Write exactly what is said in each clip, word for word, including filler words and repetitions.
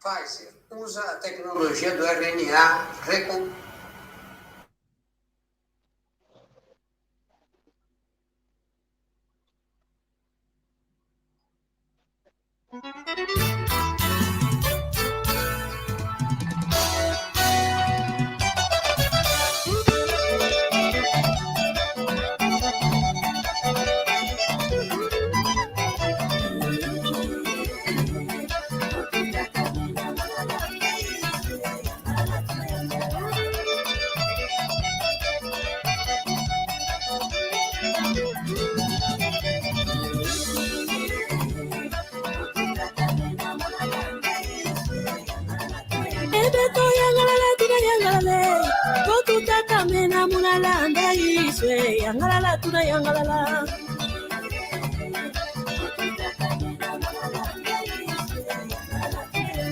Pfizer usa a tecnologia do R N A recom- Ebe to yangalala, tuna yangalala. To tutatamena muna landa Yesu e, yangalala, tuna yangalala.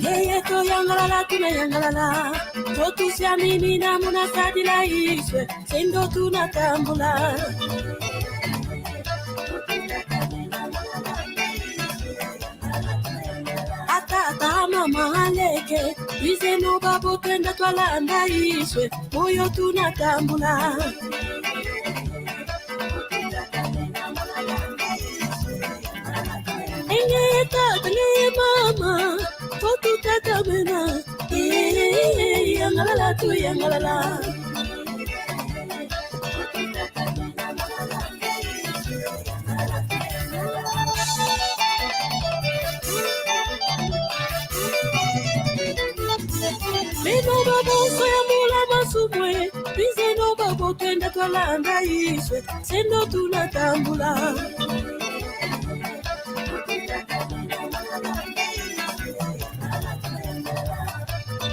Yeye to yangalala, tuna yangalala. To tusiaminina muna sadila Yesu e, se ndo tunatambula. Atata, amama, aleke, bizeno, babo, twenda twalanda Yesu e, moyo tunatambula. E nge tata, nge mama, to tutatamena. Eh, yangalala, tu yangalala. Beno babonso yambula masumu e, bizeno, babo, twenda twalanda Yesu e, se ndo tunatambula.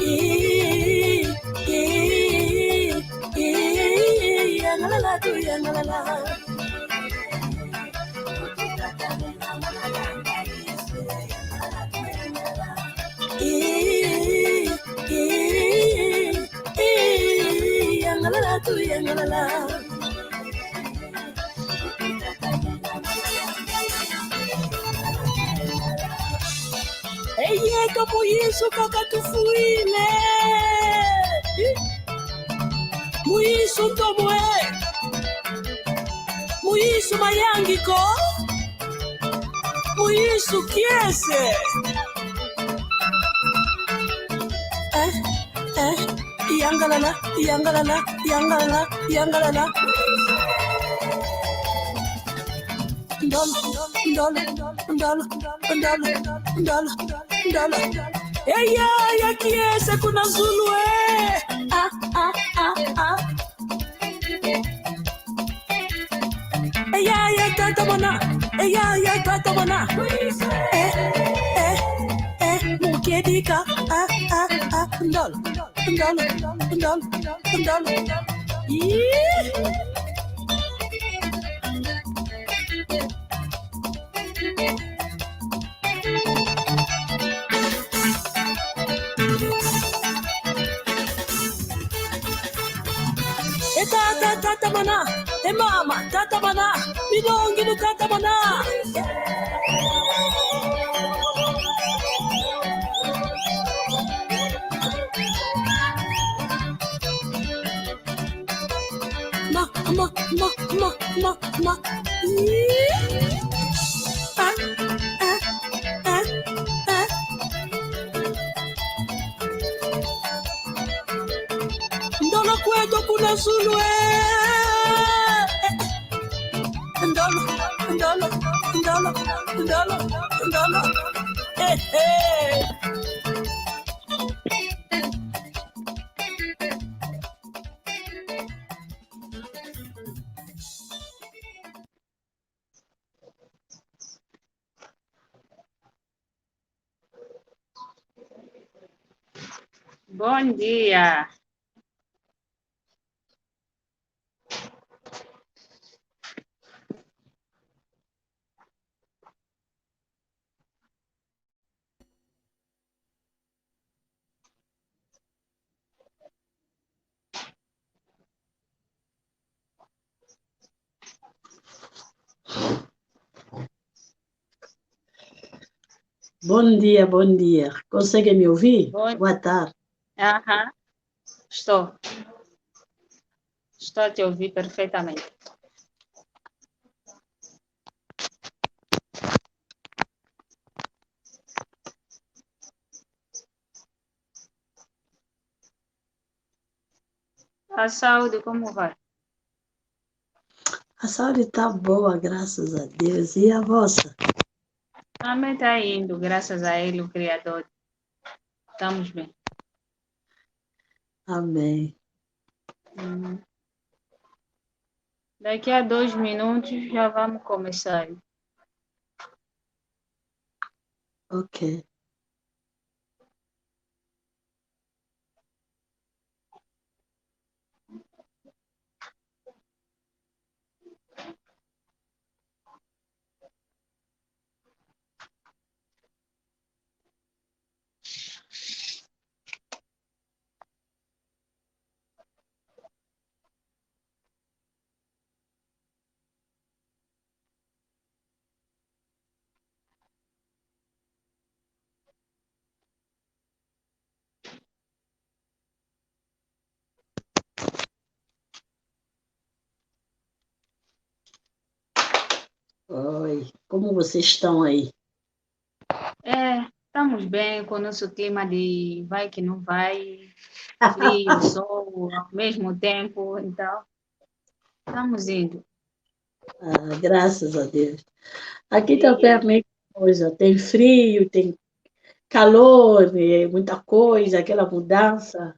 Eh, eh, eh, yangalala, tu yangalala. Eh, eh, eh, yangalala, tu yangalala. Eye, ko mu Yesu kaka tufwile. Mu Yesu ntomo e. Mu Yesu mayangi ko. Mu Yesu kiese. Eh, eh, yangalala, yangalala, yangalala, yangalala. Ndolo, ndolo, ndolo, ndolo, ndolo, ndolo. Eya, ya kiese kuna zulu e. Ah, ah, ah, ah. Eya, ya tatamana. Eya, ya tatamana. Eh, eh, eh, mukedika. Ah, ah, ah, ndolo, ndolo, ndolo, ndolo. Ih. E tata, tatamana. E mama, tatamana. Milongi, tatamana. Ma, ma, ma, ma, ma, ma. Ih. Ah, ah, ah, ah. Ndolo kweto kuna zulu e. Ndolo, ndolo, ndolo, ndolo, ndolo. Eh, eh. Bom dia. Bom dia, bom dia. Consegue me ouvir? Bom... Boa tarde. Aham. Estou. Estou a te ouvir perfeitamente. A saúde, como vai? A saúde tá boa, graças a Deus. E a vossa? Também tá indo, graças a Ele, o Criador. Estamos bem. Amém. Hum. Daqui a dois minutos já vamos começar. Ok. Oi, como vocês estão aí? É, estamos bem com o nosso clima de vai que não vai, frio, sol, ao mesmo tempo, então, estamos indo. Ah, graças a Deus. Aqui também a mesma coisa, tem frio, tem calor, né, muita coisa, aquela mudança.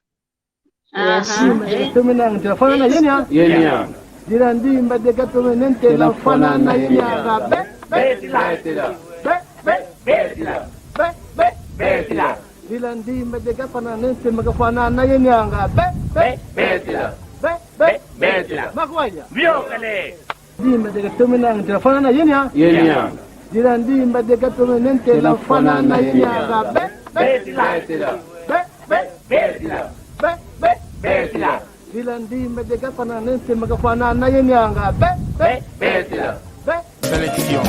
É assim. Aham, é. Tuminang, telefona na yenya. Yenya. Dirandi, mbade ka tuminang, telefona na yenya. Be, be, tila. Be, be, be, tila. Be, be, be, tila. Dirandi, mbade ka fana nente, maka fana na yenya. Be, be, be, tila. Be, be, be, tila. Makwanya. Biokale. Dimba dega tuminang telefona na yenya. Yenya. Dirandi mbade ka tuminang telefona na yenya. Be, be, be, tila. Be, be, be, tila. Be, be, be, tila. Dirandi mbade ka fana nente maka fana na yenya. Be, be, be, tila. Be. Sélection.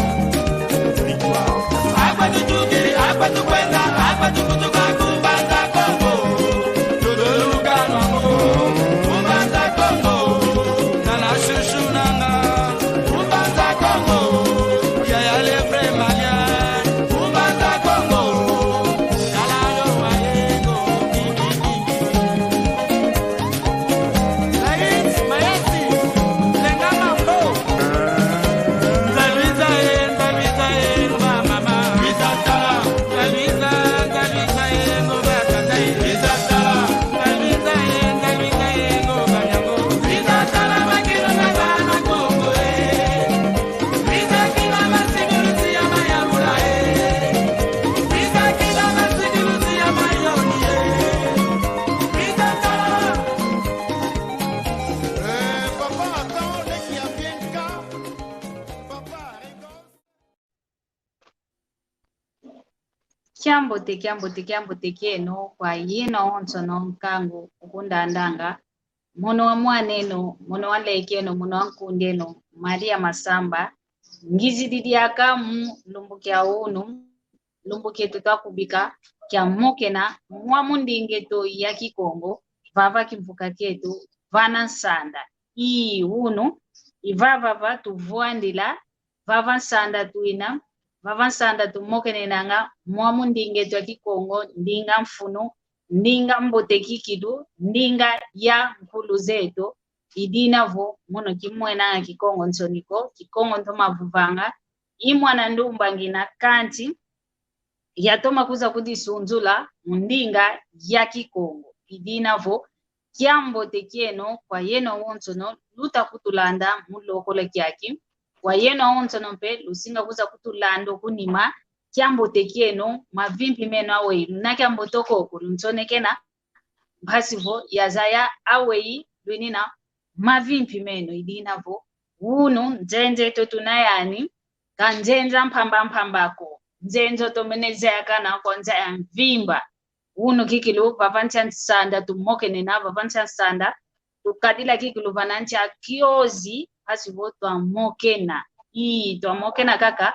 Victoire. Kiambote, kiambote, kiambote kieno kwa yeno awonsono nkangu ukundandanga. Mono wa mwaneno, mono wa lekeno, mono wa nkundeno, Maria Masamba. Ngizidi diaka mu lumbu kia unu, lumbu kieto twakubika kia mokena mwa mu ndinga eto ya Kikongo, vava kimvuka kieto, vana nsanda. I unu, i vava va tuvwandila, vava nsanda twina, vava nsanda tumokenenanga mwa mu ndinga eto ya Kikongo, ndinga mfunu, ndinga mbote kikilu, ndinga ya nkulu zeto, i dina vo mono kimwenanga Kikongo nsoni ko, Kikongo ntoma vovanga, i mwana ndumba ngina kansi, yatoma kwiza kudisunzula mu ndinga ya Kikongo. I dina vo kiambote kieno kwa yeno awonsono luta kutulanda mu lokola kiaki, kwa yeno awonsono mpe lusinga kwiza kutulanda oku nima, kiambote kieno, mavimpi meno aweyi, luna kiambote koko lunsonekena, mpasi vo yazaya aweyi lwinina mavimpi meno. I dina vo unu nzenza eto tuna yani, ka nzenza mpamba mpamba ko, nzenza otomene zayakana kwa nza ya mvimba. Unu kikilu, vava nsi a nsanda tumokenena, vava nsi a nsanda tukadila kikilu vana nsi a kiozi, mpasi vo twamokena. Ii, twamokena kaka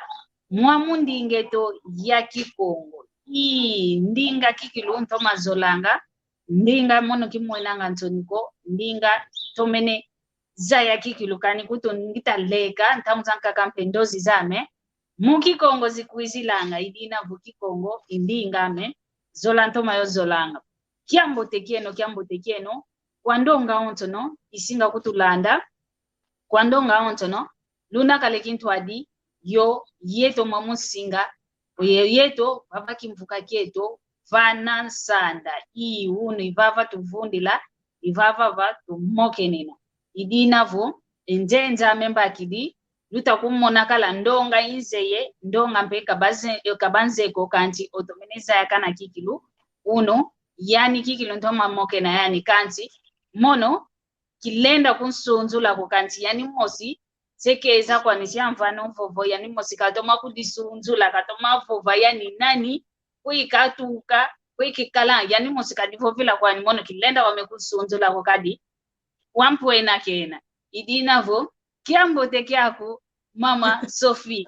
mwa mu ndinga eto ya Kikongo. I ndinga kikilu ntoma zolanga, ndinga mono kimwenanga nsoni ko, ndinga tomene zaya kikilu kani kutu ngita leka, ntangu zankaka mpe ndozi zame, mu Kikongo zikwizilanga, i dina vo Kikongo i ndinga ame, zola ntoma yo zolanga. Kiambote kieno, kiambote kieno, kwa ndonga onsono isinga kutulanda, kwa ndonga onsono, luna kale kintwadi, yo yeto mwa musinga, ye-, yeto vava kimvuka kieto, vana nsanda, i unu, i vava tuvundila, i vava va tumokenena. I dina vo, e nzenza ame mbakidi, luta kumona kala ndonga inzeye, ndonga mpe kabaze-, kabanzeko kanti otomene zaya kana kikilu, unu, yani kikilu ntoma mokena yani kanti, mono, kilenda kunsunzula ko kanti yani mosi, se keza kwani si amvana o mvovo, yani mosi katoma kudisunzula, katoma vova yani nani, kwe katuka, kwe kikala, yani mosi kadivovila kwani mono kilenda wame kunsunzula ko kadi, wampwena kena. I dina vo, kiambote kiaku, Mama Sofia.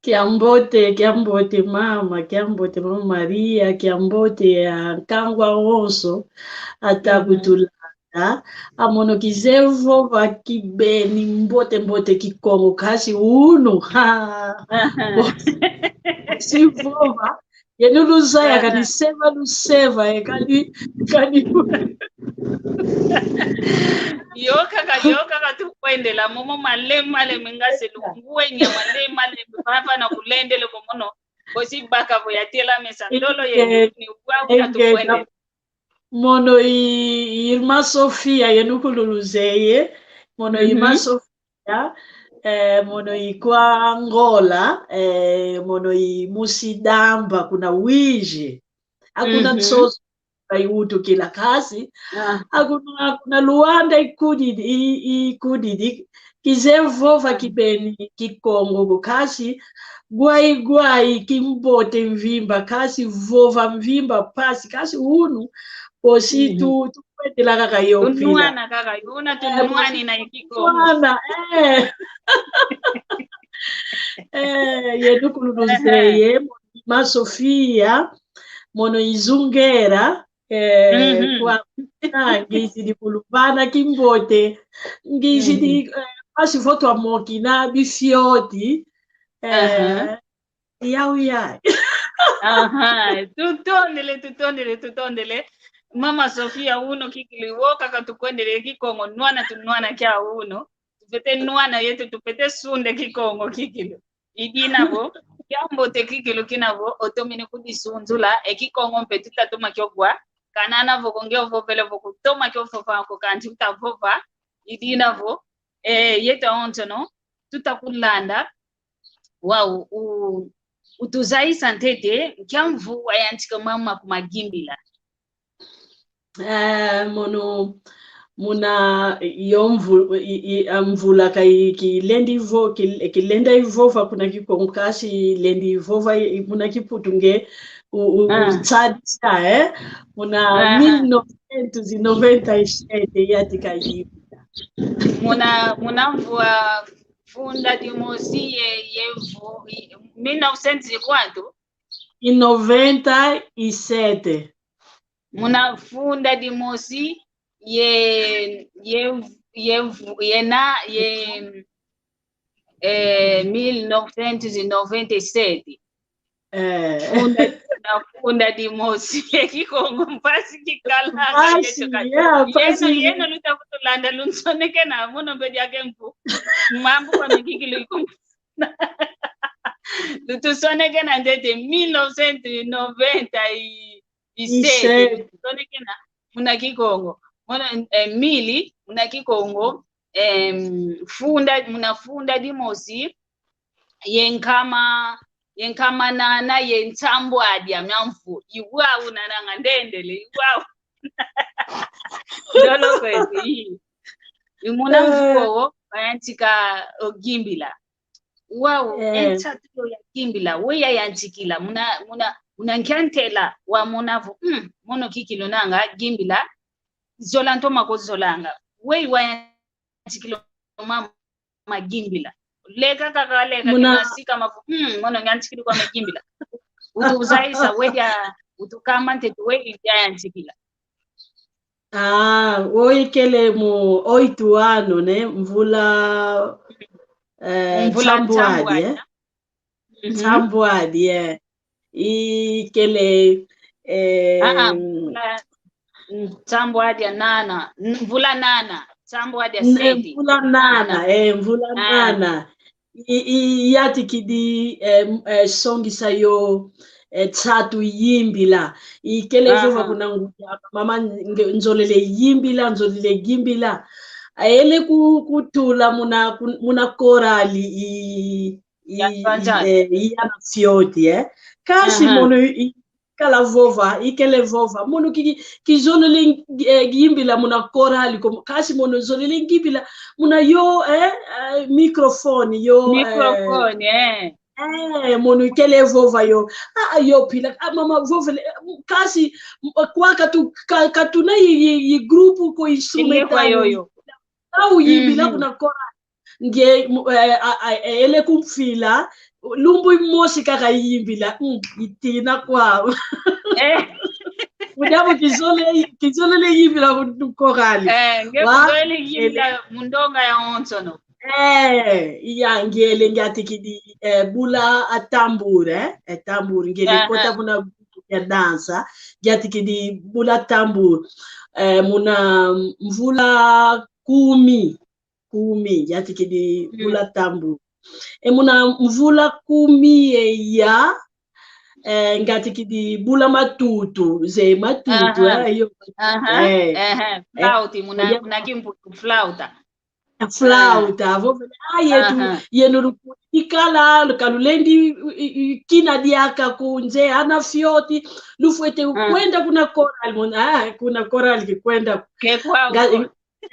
Kiambote, kiambote mama, kiambote mama Maria, kiambote ya nkangwa wonso, ata kutulanda, amono kizeye vova kibeni mbote mbote Kikongo kasi unu, ha. Bo-, si vova, yenu luzaya kani seva, luseva, e kani, kani. Yo kaka, yo kaka tukwendela, momo male, male, mingase lungwenya, male, male, vava na kulendele ko mono, kosi baka vo yatela mesa, ndolo ye, ni uwa, uwa tukwendela. Mono i, i Irmã Sofia, yenu kululuzeye, mono i Irmã Sofia, eh, mono i kwa Angola, eh, mono i Musidamba, kuna Uíge. Akuna nsoso, kaiwutukila kasi. Akuna, akuna Luanda ikudidi, i, ikudidi. Kizeye vova kibeni Kikongo ko kasi. Gwai, gwai, kimbote mvimba kasi, vova mvimba pasi kasi unu. Kosi tu, tukwendela kaka yo mpila. Tunwana kaka, yuna tunwani na Kikongo. Tunwana, eh. Eh, yenu kululuzeye, Irmã Sofia, mono i Zungera, eh, kwa, ah, ngizidi kuluvana kimbote, ngizidi, eh, pasi vo twamokina bifioti, eh, yau yai. Aha, tutondele, tutondele, tutondele. Mama Sofia, uno kikilu, wo kaka tukwendele Kikongo, nwana tunwana kia uno. Tupete nwana yetu, tupete sunda Kikongo kikilu. I dina vo, kiambote kikilu kina vo, otomene kudisunzula, e Kikongo mpe tutatoma kio gwa, kanana vo ko nge ovovele vo kutoma kio vova ko kanti utavova, i dina vo, eh, yetu awonsono, tutakulanda, wau, u-, utuzayisa ntete, nkia mvu wayantika mama kumagimbila. Eh, mono, muna yo mvu-, i, i, a mvula ka i, kilendi vo-, ki, kilenda ivova kuna Kikongo kasi lendi ivova i, muna Kiputu nge u, u, usadisa, eh? Muna mil novecentos e noventa e sete yatika yimbila. Muna, muna mvua funda dimosi ye, ye vo-, i, mil novecentos e quanto? E noventa e sete. Muna funda dimosi ye, ye, ye, ye na, ye, eh, mil novecentos e noventa e sete. Eh. Funda, na funda dimosi. Ye Kikongo mpasi kikalanga. Mpasi, yecho ka-, yeah, yeno, mpasi. Yeno luta kutulanda lunsonekena, mono mbedi ake mpu. Mambu kwa mikiki luikum-, lutusonekena ntete mil novecentos e noventa e sete. Isete. Lutusonekena muna Kikongo. Muna, eh, mili, muna Kikongo, em, funda, muna funda dimosi, ye nkama, ye nkama nana, ye nsambwadi a mia mvu. Iwau nananga ndendele, iwau. Lolo kwezi, i. I muna mvu wowo, wayantika ogimbila. Wau, eh, e nsatu yo ya gimbila, we yayantikila, muna, muna, muna nkia ntela, wamona vo, mm, mono kikilu nanga, gimbila, zola ntoma ko zolanga. We wayantikila mama gimbila. Leka kaka, leka. Muna kina sika mafu. Hmm, mono nyantikidi kwa mekimbila. Utu uzaisa, wedia, utu kama ntete, wedia yantikila. Ah, o ikele mu oito ano, né? Mvula, eh, mvula nsambwadi, nsambwadi, eh? Mhm. Nsambwadi, eh. Ikele, eh, ah, ah, mvula, mm, nsambwadi ya nana, n-, mvula nana, nsambwadi ya ne-, sete. Mvula nana, nana, eh, mvula, ah, nana. I, i, yatikidi, eh, m-, eh, songisa yo, eh, nsatu yimbila. Ikele vova, aha, kuna ngudi aka, mama nge-, nzolele yimbila, nzolele yimbila. Ayele ku-, kutula muna, kun-, muna korali i, i, ya i, eh, i ana fioti, eh. Kansi, aha, mono i, kala vova, ikele vova. Mono ki, ki, kizolele, eh, yimbila muna korali, kom-, kansi mono zolele yimbila muna yo, eh, eh, microfone, yo, eh, microfone, eh. Eh, mono ikele vova yo. Ah, ah, yo pila. Ah, mama, vovele, eh, kansi, m-, kwa katu-, ka-, katuna i, i, i grupo ko instrumental. Yo, yo. Au yimbila, mhm, kuna korali. Nge, mu-, eh, a, a, eh, ele kumfila, lumbu imosi kaka yimbila, mm, itina kwau. Eh. Mu diambu kizole, kizolele yimbila mu, mu korali. Eh, nge wa, kuzolele yimbila ele mu ndonga ya onsono. Eh, iya, ngele ngiatikidi, eh, bula a tambur, eh, eh, tambur, ngele, aha, kota muna ya dansa, ngiatikidi bula tambur, eh, muna mvula kumi. Kumi, ngiatikidi, mm, bula tambur. E muna mvula kumi ye ya, eh, ngiatikidi bula matutu, ze matutu, aha, eh, yo. Aha, eh, aha, eh, flauta, muna, ya, muna kimputu flauta. Flauta, ah, vovele, ah, yetu, aha, yenu luku-, ikala, kalulendi, i, i, kina diaka kunze, ana fioti, lufwete, ah, kwenda kuna korali, mona, ah, kuna korali kikwenda. Ke kwau, nga-,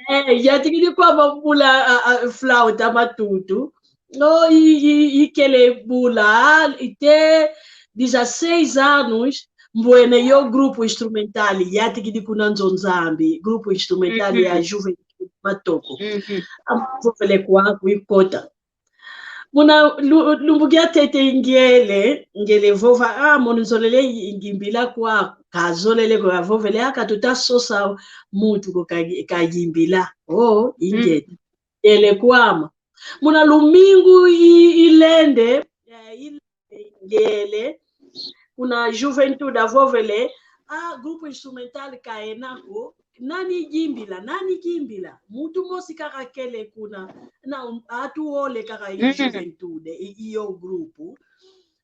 eh, yatikidi kwama bula, a, a, flauta matutu. No, i, i, ikele bula, ite dezasseis anos, mbwene yo grupo instrumental, yatikidi kuna nzo Nzambi, grupo instrumental ya, mhm, juventude Matoko. Mhm. Amvovele kwaku ikota. Muna lu-, lumbu kiatete ngele, ngele vova, ah, mono nzolele i-, ngimbila kwa, kazolele ko, avovele, ah, katuta sosa muntu ko ka-, kayimbila. Oh, ingele. Mm. Ngele kwama. Muna lumingu i-, ilende, eh, ilende ngele, kuna juventude avovele, ah, grupo instrumental kaena ko, nani yimbila, nani yimbila? Muntu mosi kaka kele kuna, na, um, atu ole kaka i, mm, juventude, i, iyo grupo,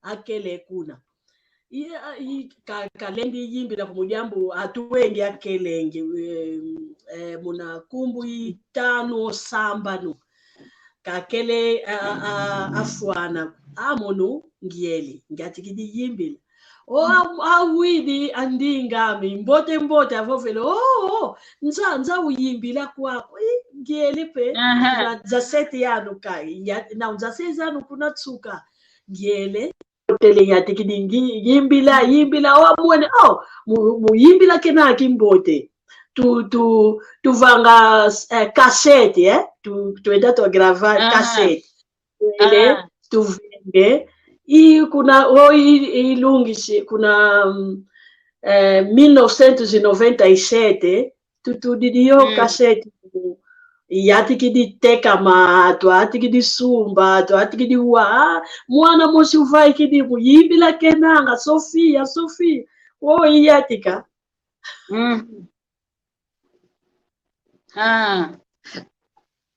akele kuna. I, a, i, ka, kalendi yimbila ko mu diambu atu wengi akelenge, eh, eh, muna nkumbu itanu o sambanu. Kakele, a, a, a, afwana, ah, mono ngiele, ngiatikidi yimbila. O, a, awidi andinga ami, mbote mbote, avovele, oh, oh, nza, nza uyimbila kwaku, i, ngiele pe, aha, na dezasseis anos ka, ya, na dezasseis anos kuna nsuka, ngiele. Tele yatikidi ngi-, yimbila, yimbila, o amwene, oh, mu, mu yimbila kena kimbote. Tu, tu, tuvanga, eh, cassete, eh? Tu, tuenda tu grava, aha, cassete. Ele, aha, tuvenge. I kuna, o i, ilungisi, kuna, mm, eh, mil novecentos e noventa e sete, tutudidi yo, mm, cassete. Yatikidi tekama, twatikidi sumba, twatikidi wa. Mwana mosi uvaikidi mu yimbila kenanga, Sofia, Sofia. O iyatika. Mm. Ah.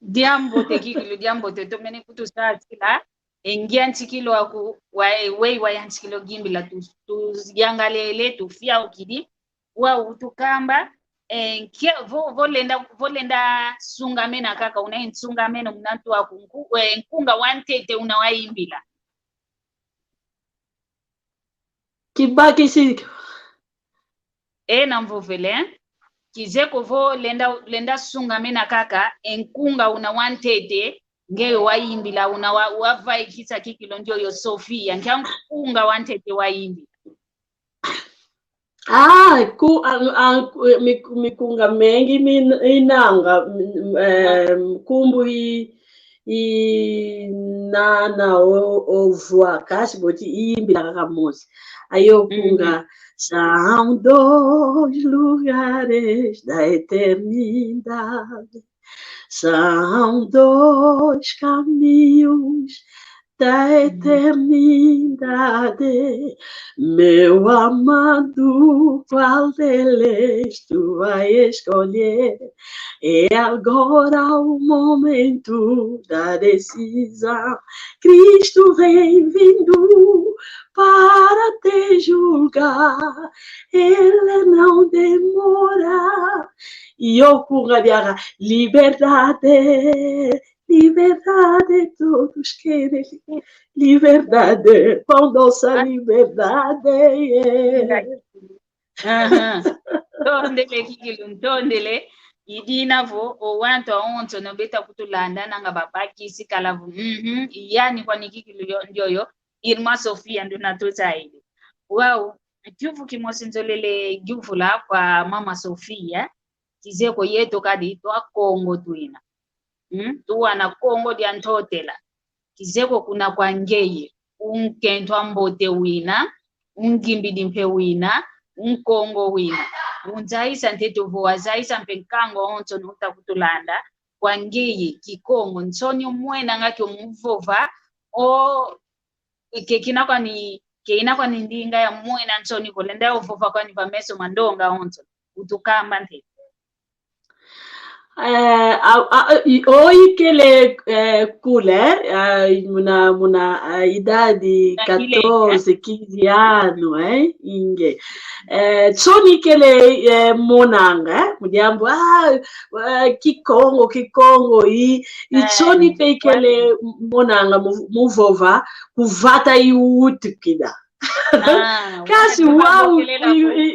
Diambote kikilu, diambote tomene kutusasila. E ngiantikilo aku, wa, wei wayantikilo yimbila tu, tuyangalele, tufiaukidi. Wau utukamba, eh, nkia, vo, vo lenda, vo lenda sungamena kaka, una nsungameno muna ntu aku nku-, eh, nkunga wantete una wayimbila. Kibakisi. E, na mvovele. Kizeye ko vo lenda, lenda sungamena kaka, e nkunga una wantete, ngeye wayimbila, una wa, wavaikisa kikilu ndioyo Sofia, nkia nkunga wantete wayimbila. Ah, ku-, a, a, ku-, mi-, mikunga mengi mi-, inanga, m-, m-, eh, nkumbu i-, i nana o, o vwa kasi boti i mbila kaka mosi. Ayo kunga, são dois lugares da eternidade. São dois caminhos da eternidade. Meu amado, qual deles tu vai escolher? É agora o momento da decisão. Cristo vem vindo para te julgar. Ele não demora. Ayo kunga diaka, liberdade, liberdade, todos querem liberdade, com doce liberdade, yeah. Aham. Ntondele kikilu, ntondele. I dina vo, o wantu awonso no beta kutulanda, nanga babakisi kala vo. Mhm. Yani kwani kikilu yo, ndioyo, Irmã Sofia, nduna tuzaidi. Wau, kiuvu kimosi nzolele yuvula kwa Mama Sofia, kizeko yeto kadi twa Kongo twina. Mm? Tuwana Kongo dia Ntotela. Kizeko kuna kwa ngeye, unkento ambote wina, ungimbidi mpe wina, unkongo wina. Unzayisa ntete vo wazayisa mpe nkangu awonso no uta kutulanda, kwa ngeye, Kikongo, nsoni omwenanga kio muvova, o, ke kina kwani, ke ina kwani ndinga ya mwena nsoni ko, lenda ovova kwani va meso ma ndonga awonso. Utukamba ntete. Eh, a, a, i, o ikele, eh, kule, eh, muna, muna, eh, idadi quatorze, quinze ano, eh, inge. Eh, nsoni ikele, eh, monanga, eh, mu diambu, ah, eh, Kikongo, Kikongo, i, i nsoni pe ikele monanga mu, muvova, ku vata iwutukila. Ah, kasi wau, i, i,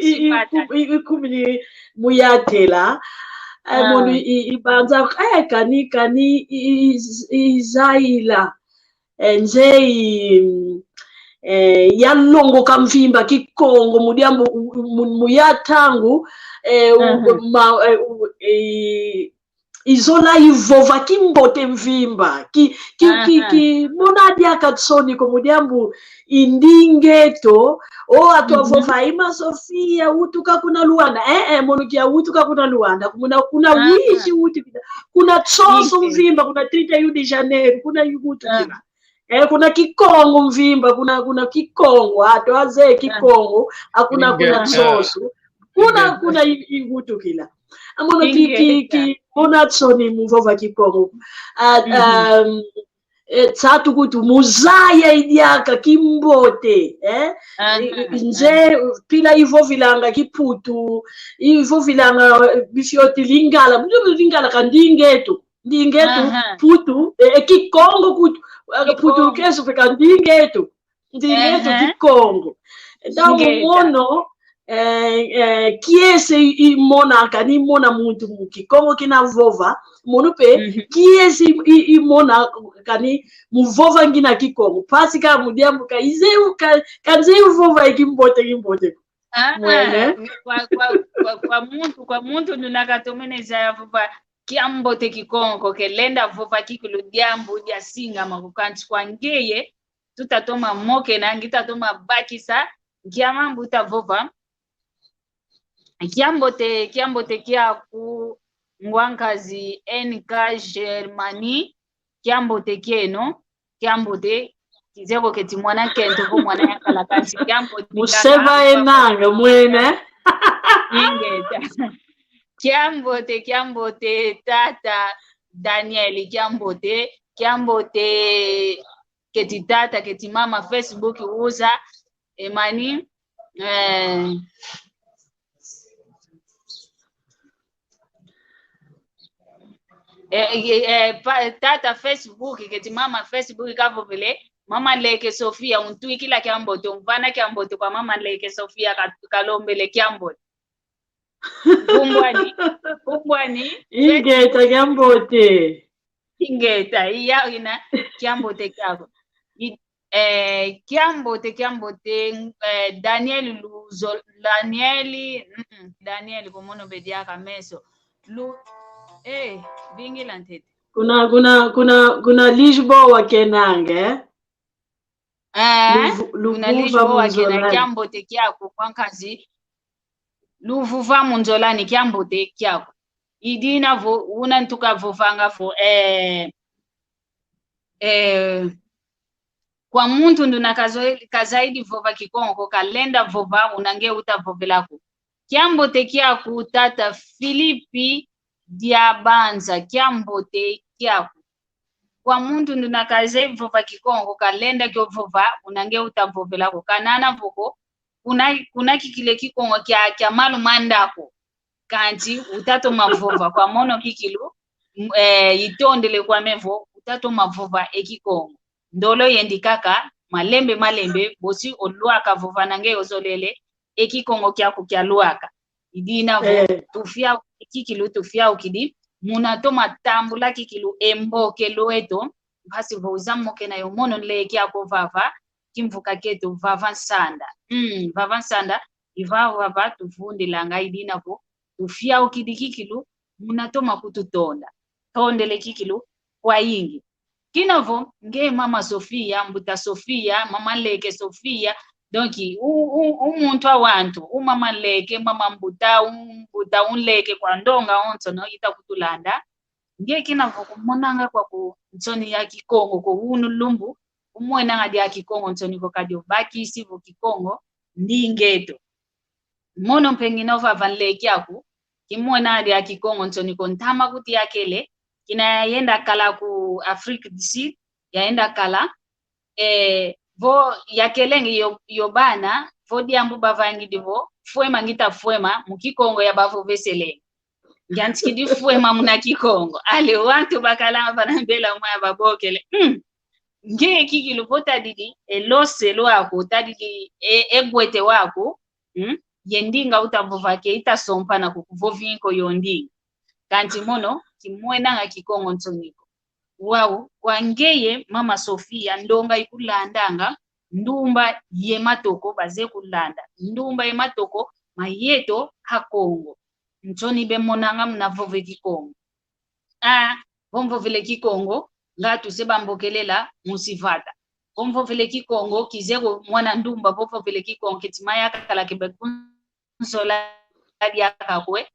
i, i, i, i, kumini muyatela, eh, mono i, i, ibanza, eh, kani, kani, i, i, i, izaila, eh, nze i, eh, yalongoka mvimba Kikongo, mu diambu, mu, mu, muyatangu, eh, u, ma, eh, u, eh, izola ivova kimbote mvimba. Ki, ki, ki, ki, mona diaka nsoni ko mu diambu i ndinga eto. O, atu avova, Irmã Sofia, utuka kuna Luanda. Eh, eh, mono kia utuka kuna Luanda. Kuna, kuna wizi utukila. Kuna nsonso mvimba, kuna trinta e um de Janeiro, kuna utukila. Eh, kuna Kikongo mvimba, kuna, kuna Kikongo, atu azeye Kikongo, akuna, kuna nsonso. Kuna, kuna i, iwutukila. Amono ki, ki, ki, mona nsoni muvova Kikongo. Ah, um, eh, tsatu kutu muzaya idiaka kimbote, eh? I, i, nze, pila ivovilanga Kiputu, ivovilanga, eh, bifioti Lingala, Lingala ka ndinga eto. Ndinga eto, Putu, eh, eh, Kikongo kutu, eh, Putu kesu fika ndinga eto. Ndinga eto Kikongo. Nda mono, eh, eh, kiese i, i mona, kani mona muntu mu Kikongo kina vova, mono pe, kiese i, i, i mona, kani muvova ngina Kikongo. Mpasi ka mu diambu ka ize, ka, ka nze vova i kimbote, kimbote. Ah, mwene. Kwa, kwa, kwa, kwa muntu, kwa muntu nuna katomene zaya vova kiambote Kikongo ke, lenda vova kikilu diambu dia singama ko, kansi kwa ngeye tuta toma mokena, ngi ta toma bakisa nkia mambu uta vova. Kiambote, kiambote kiaku ngwankazi N K Germany, kiambote kieno, kiambote, kizeko keti mwana nkento vo mwana yakala kansi, kiambote. Museva enanga mwene. Ingeta. Kiambote, kiambote, tata Daniel, kiambote, kiambote, keti tata, keti mama Facebook uza, emani, eh, Eh, eh, eh, pa, tata Facebook, keti mama Facebook kavovele, Mama Leke Sofia, untwikila kiambote, umvana kiambote kwa Mama Leke Sofia, ka, kalombele kiambote. Kumbwani, kumbwani. Ingeta kiambote. Ingeta, iya ina, kiambote kiako. I, Eh, kiambote, kiambote, eh, Daniel Luzo, Daniel, mm, mm, Daniel, komono be diaka meso. Lu, eh, vingila ntete. Kuna, kuna, kuna, kuna Lisboa kenanga, eh? Eh, Luvu-, kuna Luvuva Lisboa kena Munzolani. Kiambote kiaku kwa nkazi. Luvuva Munzolani, kiambote kiaku. I dina vo, una ntuka vovanga vo, eh, eh, kwa muntu nduna kazo-, kazaidi vova Kikongo ko, kalenda vova, una nge uta vovela ko. Kiambote kiaku tata Filipi Diabanza, kiambote kiaku. Kwa muntu nduna kazaidi vova Kikongo, kalenda kio vova, una nge uta vovela ko. Kanana vo ko, kuna, kuna kikilu e Kikongo kia, kia malu manda ko. Kanti uta toma vova kwa mono kikilu, m-, eh, itondele kwame vo, uta toma vova e Kikongo. Ndolo yendi kaka, malembe, malembe, bosi olwaka vova na nge ozolele, e Kikongo kiaku kialwaka. I dina vo, eh, tufiau-, kikilu tufiaukidi, muna toma tambula kikilu e mbokelo eto, mpasi vo uza mokena yo mono nleke ako vava, kimvuka kieto vava nsanda. Mm, vava nsanda, i vava vava tuvundilanga i dina vo, tufiaukidi kikilu, muna toma kututonda. Tondele kikilu, kwayingi. Kina vo, nge mama Sofia, mbuta Sofia, mama nleke Sofia, donc, u, u, u muntu a wantu, u mama nleke, mama mbuta, u mbuta, u nleke kwa ndonga onsono ita kutulanda. Nge kina vo kumonanga kwaku nsoni ya Kikongo ko unu lumbu, umwenanga dia Kikongo nsoni ko kadi obakisi vo Kikongo, ndinga eto. Mono mpe ngina ovava nleke aku, kimwena dia Kikongo nsoni ko ntama kuti yakele, kina yayenda kala ku Afrique du Sud, yayenda kala, eh, vo yakelenge yo, yo bana, vo diambu bavangidi vo, fwema ngita fwema, mu Kikongo yabavoveselenge. Ngiantikidi fwema muna Kikongo. Ale, wantu bakalanga vana mbela mwa babokele. Mm. Nge kikilu vo tadidi, e lose lwaku, tadidi, e, e gwete waku, mm? Ye ndinga uta vova ke ita sompana ko kuvovi nko yo ndinga. Kanti mono, kimwenanga Kikongo nsoni ko. Wau, kwa ngeye, mama Sofia, ndonga ikulandanga, ndumba ye matoko baze kulanda. Ndumba ye matoko, ma yeto, a Kongo. Nsoni bemonanga muna vova e Kikongo. A, vo mvovele Kikongo, nga tuse bambokelela musi vata. Vo mvovele Kikongo, kize ko mwana ndumba, vo mvovele Kikongo, keti ma yakala ke be kunsola diaka kwe.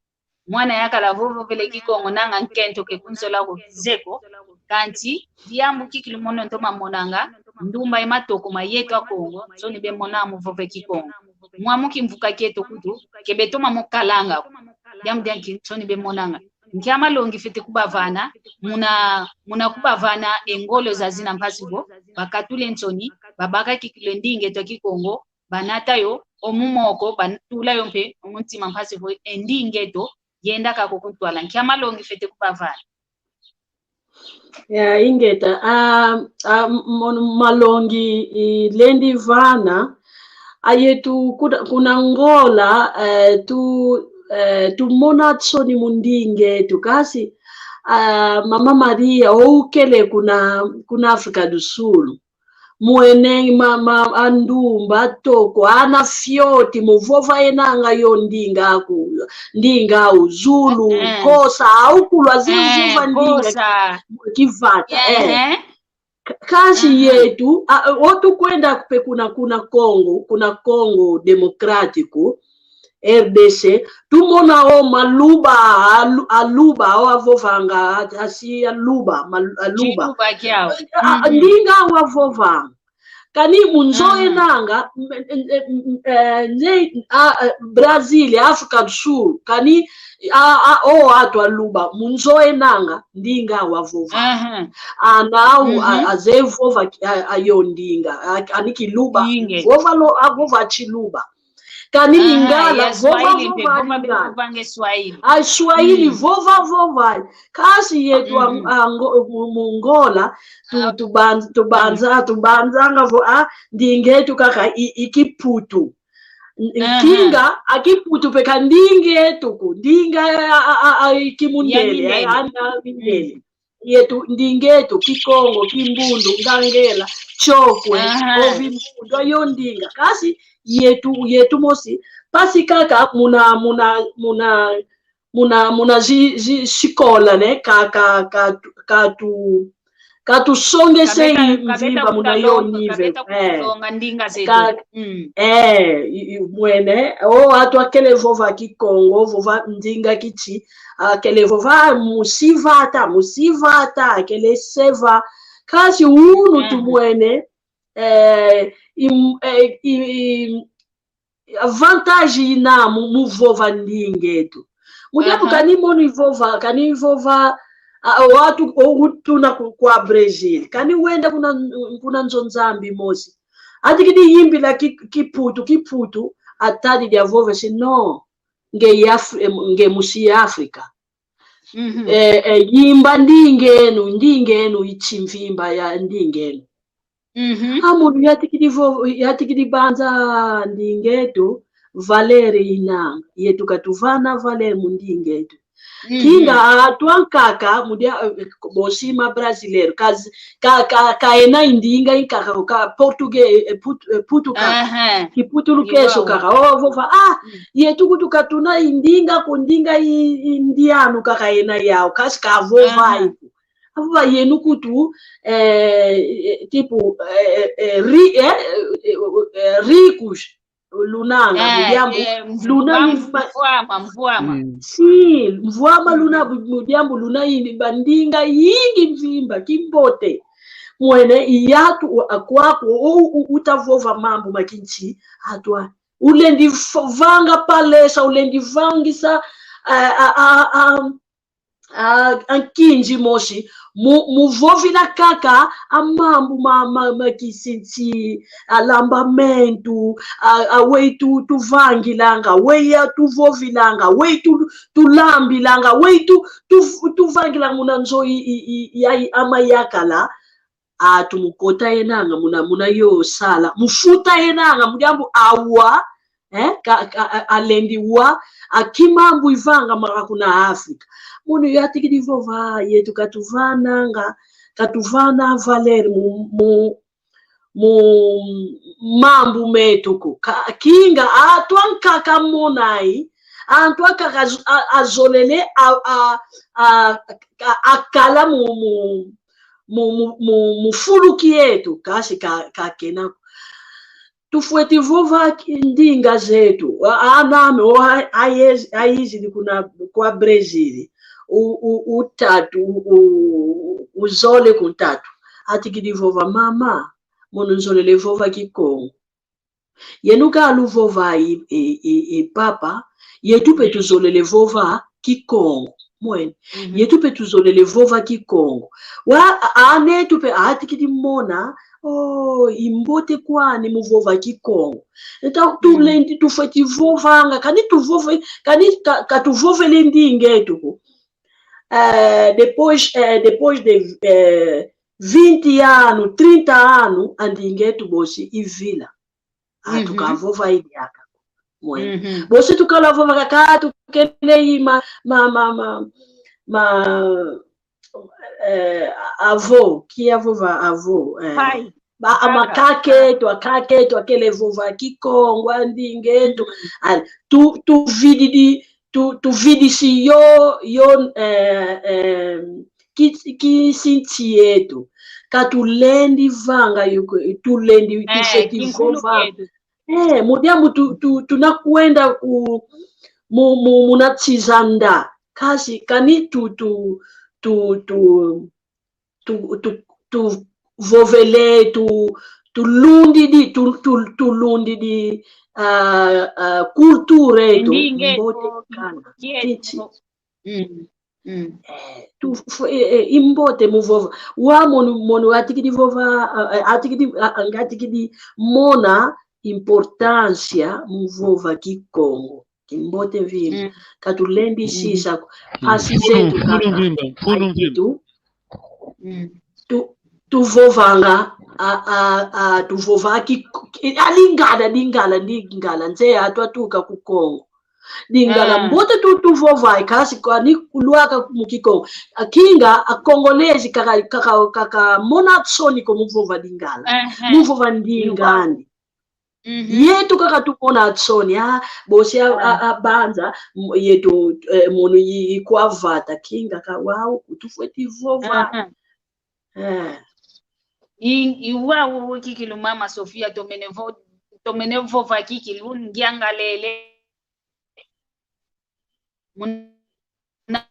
Mwana yakala vo mvovele Kikongo, nanga nkento ke kunsola ko kize ko. Kanti, diambu kikilu mono ntoma monanga, ndumba ye matoko ma yeto a Kongo, nsoni bemona mu vova e Kikongo. Mwamu kimvuka kieto kutu, ke betoma mo kalanga ko. Diambu dia nki nsoni bemonanga. Nkia malongi fwete kubavana, muna, muna kubavana e ngolo zazina mpasi vo, bakatule nsoni, babaka kikilu e ndinga eto a Kikongo, banata yo, o mu moko, batula yo mpe, o mu ntima mpasi vo, e ndinga eto, yenda kaka kuntwala. Nkia malongi fwete kubavana. Ya, ingeta, a, a, mono malongi, i, lendi vana, a yetu kuna, kuna Angola, eh, tu, eh, tumona nsoni mu ndinga eto, kasi, a, Mama Maria, oukele kuna, kuna África do Sul. Mwene ma, ma, a ndumba toko, ana fioti, muvova enanga yo ndinga aku, ndinga u, Zulu, eh, eh, Xhosa, au kulwa zi, eh, vova ndinga Xhosa. Kivata, eh. Eh, eh. Ka-, kasi, mhm, yetu, a, o tukwenda pe kuna, kuna Congo, kuna Congo Democrático, R D C, tumona o maluba, alu-, aluba, o avovanga, a, asi aluba, mal-, aluba. Chiluba kiau. A, a, mhm, ndinga o avovanga. Kani mu nzo, mhm, enanga, m-, m-, m-, eh, ne, a, a, Brazil, África do Sul, kani a, a, o atu aluba, mu nzo enanga, ndinga o avovanga. Mhm. Ana au, a, mhm, aze vova ki-, a, a yo ndinga, a, ani kiluba, inge, vova lo, avova chiluba. Kani, aha, Lingala, ya vova, Swahili mpe, vova, vova, Lingala. Vova nge Swahili. A Swahili, mm, vova, vova. Kasi yetu, mm, a, mm, a ngo-, mu, mu Ngola, tu, ah, tuban-, tubanza, mm, tubanzanga vo, a, ndinga etu kaka i, i Kiputu. N-, aha, kinga, a Kiputu pe ka ndinga etu ku. Ndinga a, a, a, a, i Kimundele, ya Mindele. A, a, a, Mindele. Mm. Yetu, ndinga etu, Kikongo, Kimbundu, Ngangela, Chokwe, aha, Ovimbundu, ayo ndinga. Kasi, yetu, yetu mosi, mpasi kaka muna, muna, muna, muna, muna zi, zi, sikola, né? Ka, ka, ka, ka tu, ka tusongese kabeta, i kabeta mvimba muna yo kutalo-, nível. Kabeta eh. Kutuzonga ndinga zetu. Ka, mm. Eh, i, i, mwene, o atu akele vova Kikongo, vova ndinga kiti, akele vova musivata, musivata, akele seva. Kasi unu mm. Tumwene, eh, i, eh, i, i, vantagem ina mu, mu vova ndingetu. Mu diambu aha. Kani mono ivova, kani ivova, a, o atu, o utuna ku, kwa Brazil. Kani wenda kuna, kuna nzo Nzambi mosi. Atikidi yimbila ki, Kiputu, Kiputu, atadi dia vova si no, nge Afri-, nge musi Afrika. Mhm. Eh, eh, yimba ndingenu, ndingenu, ichi mvimba ya ndingenu. Mhm. A mono yatikidi vo-, yatikidi banza ndingetu, valere inanga. Yetu katuvana valere mu ndingetu. Mhm. Kinga atu ankaka, mu dia, eh, bosi ma brasileiro. Kaz-, ka, ka, ka ena indinga inkaka, ka português, eh, put-, eh, putu kaka. Aha. Kiputu lukeso kaka. O, vova, ah, mm. Yetu kutu katuna indinga, ku ndinga i, indiano kaka ena yao. Kasi ka vova aha. Iku. Avo yenu kutu, eh, eh, tipo, eh, eh, ri-, eh, eh, eh, ricos, lunanga, eh, mu diambu, eh, luna mvua-, mvua-, mvua-, mvua-, mvua-. Mm. Sim, mvua-, mvua-, luna, mu diambu, luna ini bandinga yingi mvimba, kimbote. Mwene, i atu, u-, akwaku, u-, u-, utavova mambu ma kinchi, atu a-, ulendi f-, vanga palestra, ulendi vangisa, eh, a, a, a, a, a nkinzi mosi, mu, mu vovila kaka, a mambu ma, ma, ma kisinsi, a lambamentu, a, a weyi tu, tuvangilanga, weyi a tuvovilanga, weyi tu, tulambilanga, weyi tu, tu, tuvangilanga muna nzo i, i, i, ya, i, ama yakala, atu mu kota enanga, muna, muna yo sala, mu futa enanga, mu diambu awa, eh, ka, ka, a, alendi wa, a kimambu ivanga maka kuna Afrika. Mono yatikidi vova, yetu katuvananga, katuvana valere mu, mu, mu mambu metu ko. Ka, kinga, atu ankaka monai, antu ankaka az-, a, azolele, a, a, a, a, akala mu, mu, mu, mu, mu, mu fulu kietu, kasi ka, ka kena ko. Tufweti vova ki-, ndinga zetu. A, aname, o, a, a, ayez-, ayizidi kuna kwa Brazil. U, u, utatu, u, u, uzole kuntatu. Atikidi vova, mama, mono nzolele vova Kikongo. Yenu ka luvova i, i, i, i papa, yetu pe tuzolele vova Kikongo. Mwene. Mhm. Yetu pe tuzolele vova Kikongo. Wa, a, anetu pe atikidi mona, oh, imbote kwani mu vova Kikongo. Enta tulendi tufweti vovanga, kani tuvove, kani ka, ka tuvovele ndingetu ko. Eh, depois, eh, depois de, eh, vinte ano, trinta ano, a ndingetu bosi ivila. Atu kavova idiaka. Mwene. Mhm. Bosi tukala vova kaka tukele i ma, ma, ma, ma, ma, eh, avô, kia vova avô, eh. Pai. Ba, ama kaka. Kaka eto, kaka eto, akele vova Kikongo, a ndingetu. Mhm. Ah, tu, tuvididi, tu, tuvidisi yo, yo, eh, eh, ki, kisinsi etu. Ka tulendi vanga yo ko, tulendi, eh, tufweti vova. Eh, mu diambu tu, tu, tunakwenda ku, mu, mu, muna tizanda. Kasi, kani tu, tu, tu, tu, tu, tu, tuvovele, tu, tulundidi, tu, tu, tulundidi, ah, ah, kultura etu, ndinga etu, mbote kana. Kietu. Titi. Mm, mm. Eh, tu, fu-, eh, eh, imbote mu vova. Wa mono, mono atikidi vova, ah, eh, atikidi, ah, ah, ngatikidi mona importância mu vova Kikongo. Kimbote vimba. Mm. Ka tulendi sisa ko. Mm. Mpasi zetu kaka. Mfumu mvimba, mfumu mvimba. Ayetu. Mm. Tu, tuvovanga, a, a, a, tuvova ki, ki, a Lingala, Lingala, Lingala, nze atu atuka ku Kongo. Lingala, ah, mbote tu, tuvova, kasi kwani kulwaka mu Kikongo. A kinga, a Congolese, kaka, kaka, kaka mona nsoni ko mu vova Lingala. Aha. Mu vova ndinga andi. Mhm. Yetu kaka tumona nsoni, ah, bosi a, a, a banza, m-, yetu, eh, mono i, i kwa vata, kinga ka wau, kutufweti vova. Aha. Eh. I, i wau kikilu Mama Sofia, tomene vo-, tomene vova kikilu, ngiangalele. Muna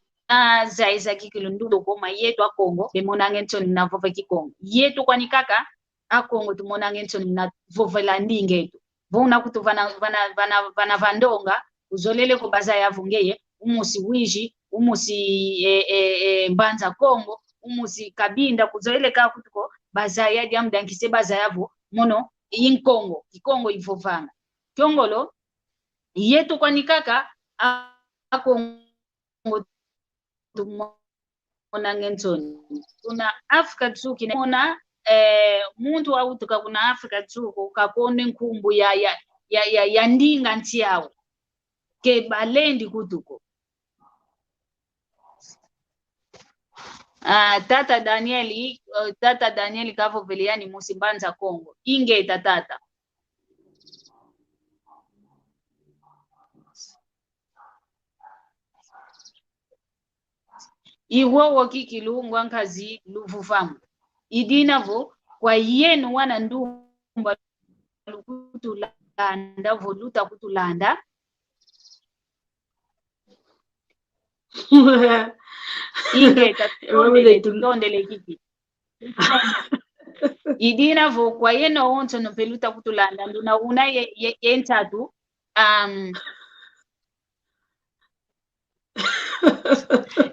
zaiza kikilu ndundu ko ma yetu Akongo, bemonange nsoni muna vova Kikongo. Yetu kwani kaka, Akongo tumonange nsoni muna vovela ndinga eto. Vo una kutu vana, vana, vana, vana va ndonga, uzolele ko bazaya vo ngeye, umusi Uíge, umusi, eh, eh, eh, Mbanza Kongo, umusi Cabinda, kuzolele ka kutu ko bazaya diambu dia nki se bazaya vo, mono, i Nkongo, Kikongo ivovanga. Kiongolo, yetu kwani kaka, a-, Akongo tumonange nsoni. Kuna Afrika Tsuki ne mona, eh, muntu wautuka kuna Afrika Tsuki kakone nkumbu ya, ya, ya, ya, ya ndinga nsi yau. Ke balendi kutu ko. Ah, tata Daniel, eh, tata Daniel kavovele yani musi Mbanza Kongo. Ingeta tata. I wowo kikilu ngwa nkazi luvuvamu. I dina vo, kwa yeno wana ndumba lukutulanda vo luta kutulanda. Ingeta, tutondele, tutondele kiki. I dina vo, kwa yeno wonsono mpe luta kutulanda, nduna una ye, ye, ye ntatu, um,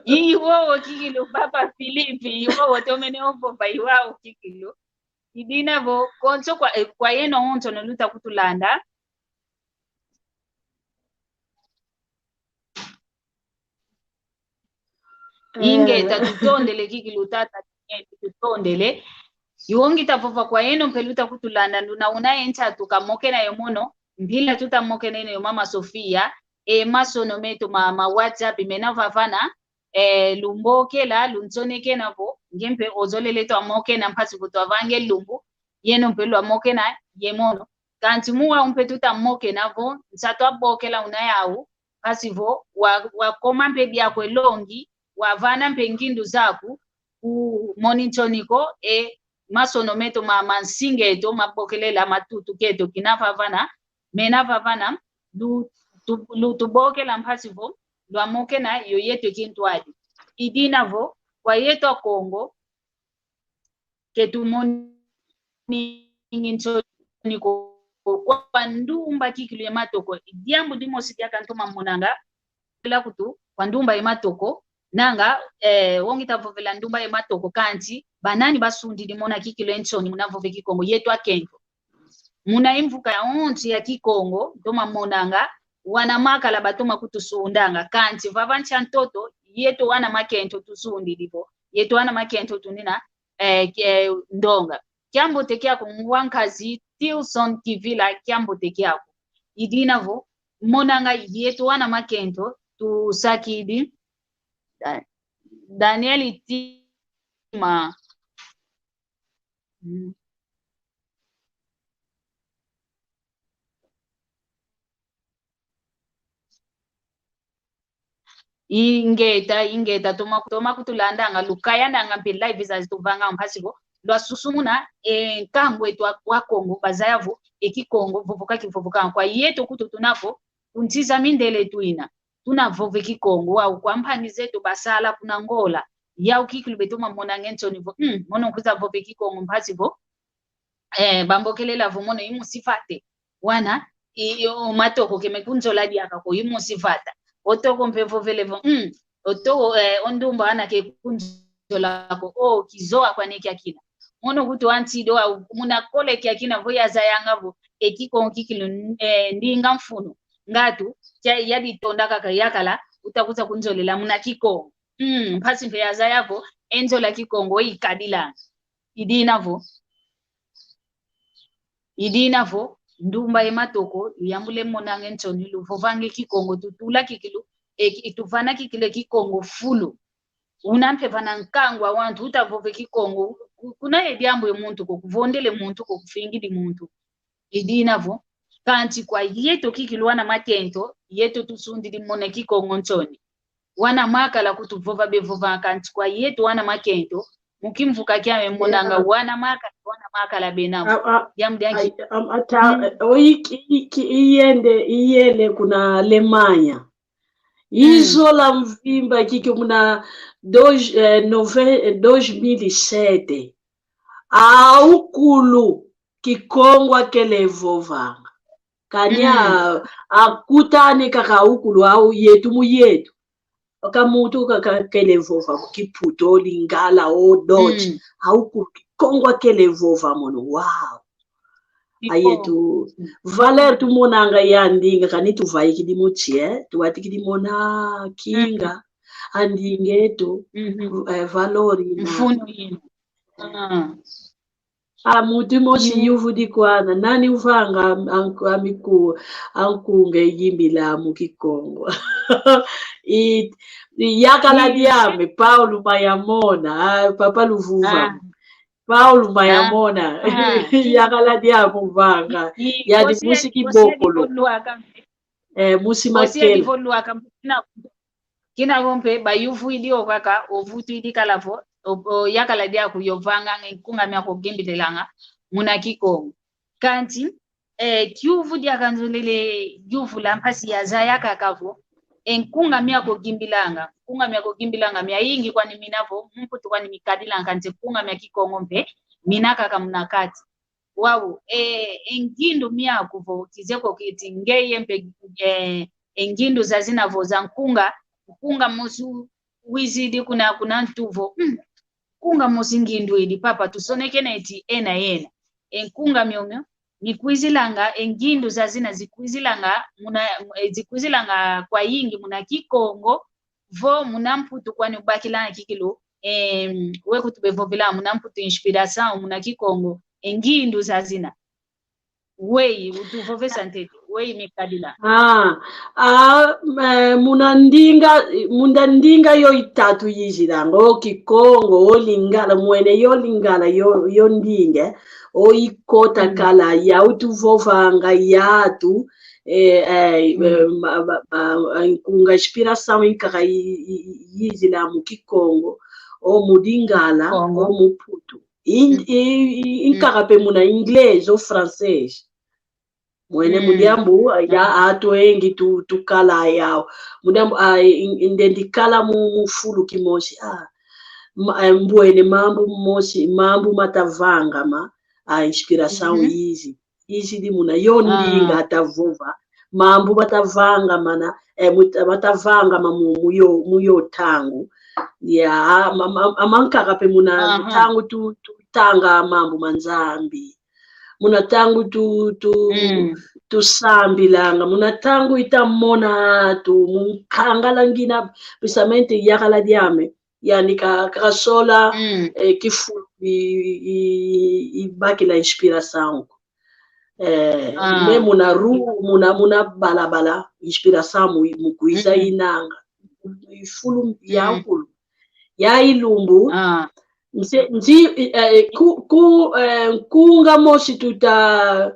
i wowo kikilu, Papa Filipe, i wowo tomene ovova, i wowo kikilu. I dina vo, konso kwa, eh, kwa yeno wonsono luta kutulanda. Ingeta, tutondele kikilu tata, eh, tutondele. I wo ngita vova kwa yeno mpe luta kutulanda, nduna una ye ntatu kamokena yo mono, mpila tuta mokena yo Mama Sofia, e masono meto ma, ma WhatsApp mena vavana, eh, lumbokela, lunsonekena vo, nge mpe ozolele twamokena mpasi vo twavanga e lumbu, yeno mpe lwamokena ye mono. Kansi mu wau mpe tuta mokena vo, nsatu abokela una yau, mpasi vo, wa, wakoma mpe diaku e longi, wavana mpe ngindu zaku, kumoni nsoni ko, e masono meto ma, ma nsinga eto, mabokelela, matutu keto, kina vavana, mena vavana, lu, tu, lutubokela mpasi vo, lwamokena yo yeto e kintwadi. I dina vo, kwa yeto Akongo, ke tumoni nsoni ko kwa ndumba kikilu ye matoko. Diambu dimosi diaka ntoma monanga, ila kutu, kwa ndumba ye matoko, nanga, eh, wo ngita vovela ndumba ye matoko, kansi, banani basundidi mona kikilu e nsoni muna vova e Kikongo, yeto akento. Muna e mvuka yawonso ya Kikongo, ntoma monanga, wana makala batoma kutusundanga, kansi vava nsi a ntoto, yeto wana makento tusundidi vo, yeto wana makento tunina, eh, ki-, eh, ndonga. Kiambote kiaku ngwa nkazi Tilson Kivila, kiambote kiaku. I dina vo, monanga yeto wana makento tusakidi, Da-, Daniel Tima. Mm. Ingeta, ingeta, toma, toma kutulandanga, lukayananga mpe live zazi tuvanga mpasi vo, lwasusumuna, e, nkangu eto wa, wa Kongo, bazaya vo, e Kikongo, vovoka kivovoka, kwa yeto kutu tuna vo, kuntiza mindele twina. Tuna vova e Kikongo, wau kwa mpangi zeto basala kuna Angola. Yau kikilu beto mamonange nsoni vo, mm, mono kwiza vova e Kikongo mpasi vo, eh, bambokelela vo mono i musi vata. Wana, i, i, o matoko ke mekunzola diaka ko i musi vata. O toko mpe vovele vo, mm, o toko, eh, o ndumba wana ke kunzola ko, o kizowa kwani kiakina. Mono kutu antido au, muna kole kiakina vo yazayanga vo, e Kikongo kikilu, eh, ndinga mfunu. Ngatu, kia, yaditonda kaka yakala, uta kwiza kunzolela muna Kikongo. Mm, mpasi mpe yazaya vo, e nzola Kikongo ikadila. I dina vo. I dina vo, ndumba ye matoko, luyambule monange nsoni, luvovange Kikongo, tutula kikilu, e, i, tuvana kikilu e Kikongo fulu. Una mpe vana nkangu a wantu, uta vova e Kikongo, ku-, kuna ye diambu ye muntu ko, kuvondele muntu ko, kufingidi muntu. I dina vo, Kanti kwa yeto kikilu wana makento, yeto tusundidi mona Kikongo nsoni. Wana makala kutuvova bevova, kanti kwa yeto wana makento, mu kimvuka kiame monanga wana makala, wana makala bena mo. Diambu diaki. Ata, oiki, iki, iyende, iyele kuna Alemanha. Izola mvimba kiki muna dois, eh, nove-, eh, dois mil e sete. Aukulu Kikongo akele vovanga. Kani akutane kaka aukulu au yetu mu yetu. Ka muntu ka, kakele vova Kiputu, Lingala, o Dutch. Aukulu Kikongo akele vova mono. Wow. Ayetu, valeur tumonanga ya ndinga, kani tuvaikidi mu tie, tuwatikidi mona kinga, a ndinga eto, eh, valor ina. Mfunu ina. Ah. A mutu mosi yuvudi kwana, nani uvanga anku-, amiku-, ankunga iyimbila mu Kikongo. I, i yakala diame, Paulo Mayamona, a, Papa Luvuva. Ah. Paulo Mayamona. Ah. Yakala diame uvanga. I, i, yadi musi Kibokolo. Eh, musi Makela. Kina vo mpe bayuvwidi o kaka, ovutwidi kala vo, o, o yakala diaku yovanganga e nkunga miaku ogimbililanga muna Kikongo. Kanti, eh, kiuvu diaka nzolele yuvula mpasi yazaya kaka vo, e nkunga miaku ogimbilanga, nkunga miaku ogimbilanga miayingi kwani mina vo, mu Mputu kwani mikadilanga, kanti nkunga mia Kikongo mpe mina kaka muna kati. Wau, e, e ngindu miaku vo, kizeko kiti ngeye mpe, e, e ngindu zazina vo za nkunga, nkunga mosi wizidi kuna, kuna ntu vo, mm, nkunga mosi ngindu idi, papa, tusonekene eti ena, ena. E nkunga miomio, mikwizilanga, e ngindu zazina zikwizilanga, muna, e, zikwizilanga kwayingi muna Kikongo, vo muna Mputu kwani ubakilanga kikilu, em, we kutubevovela muna Mputu inspiração, muna Kikongo, e ngindu zazina. Weyi, utuvovesa ntete, weyi mikadila. Ah, ah, eh, muna ndinga, muna ndinga yo itatu yizilanga, o Kikongo, o Lingala, mwene yo Lingala, yo, yo ndinga, o ikota kala, ya utuvovanga yatu, eh, eh, eh, ma, ma, ma, nkunga inspiração inkaka yi, yi, yi, yizila mu Kikongo, o mu Lingala, o mu Putu. In, i, i, inkaka pe muna inglês o francês. Mwene mu diambu, ya, atu engi tu, tukala yau. Mu diambu, a, in, in, ndendi kala mu, mu fulu kimosi, a. Ma, eh, mbwene mambu mosi, mambu matavangama, a, inspiração izi. Izidi muna yo ndinga atavova. Mambu matavanga mana, eh, muta-, matavangama mu, mu yo, mu yo ntangu. Ya, ma, ma, amankaka pe muna ntangu tu, tutanga mambu ma Nzambi. Muna ntangu tu, tu, tusambilanga. Muna ntangu itamona tu, mu nkangala ngina, precisamente yakala diame. Yani ka, kasola, eh, kifulu i, i, i, ibakila inspiração ko. Eh, me muna ru-, muna, muna balabala, inspiração mu, mu kwiza inanga. Ifulu ya nkulu. Ya ilumbu, nzi, nzi, eh, ku, ku, eh, nkunga mosi tutavanga,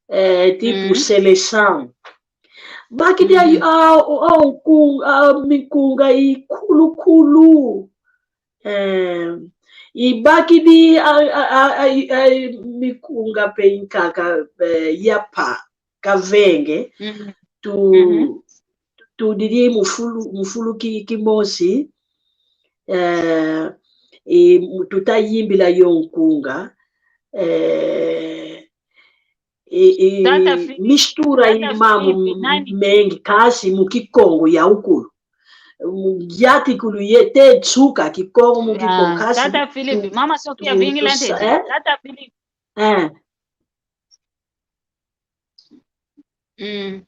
eh, tipo seleção. Bakidi a, a, a, nku-, a, minkunga ikulukulu. Eh, ibakidi a, a, a, a, a, minkunga pe inkaka, eh, yapa, kavenge. Tu, tudidi mu fulu, mu fulu ki, kimosi. Eh, i, tutayimbila yo nkunga. Eh, i, i, mistura i mambu mengi kasi mu Kikongo ya ukulu. Mu yati kulu ye te tsuka Kikongo mu Kikongo kasi. Tata Philip, Mama Sofia vingila ntete. Tata Philip. Eh. Mm.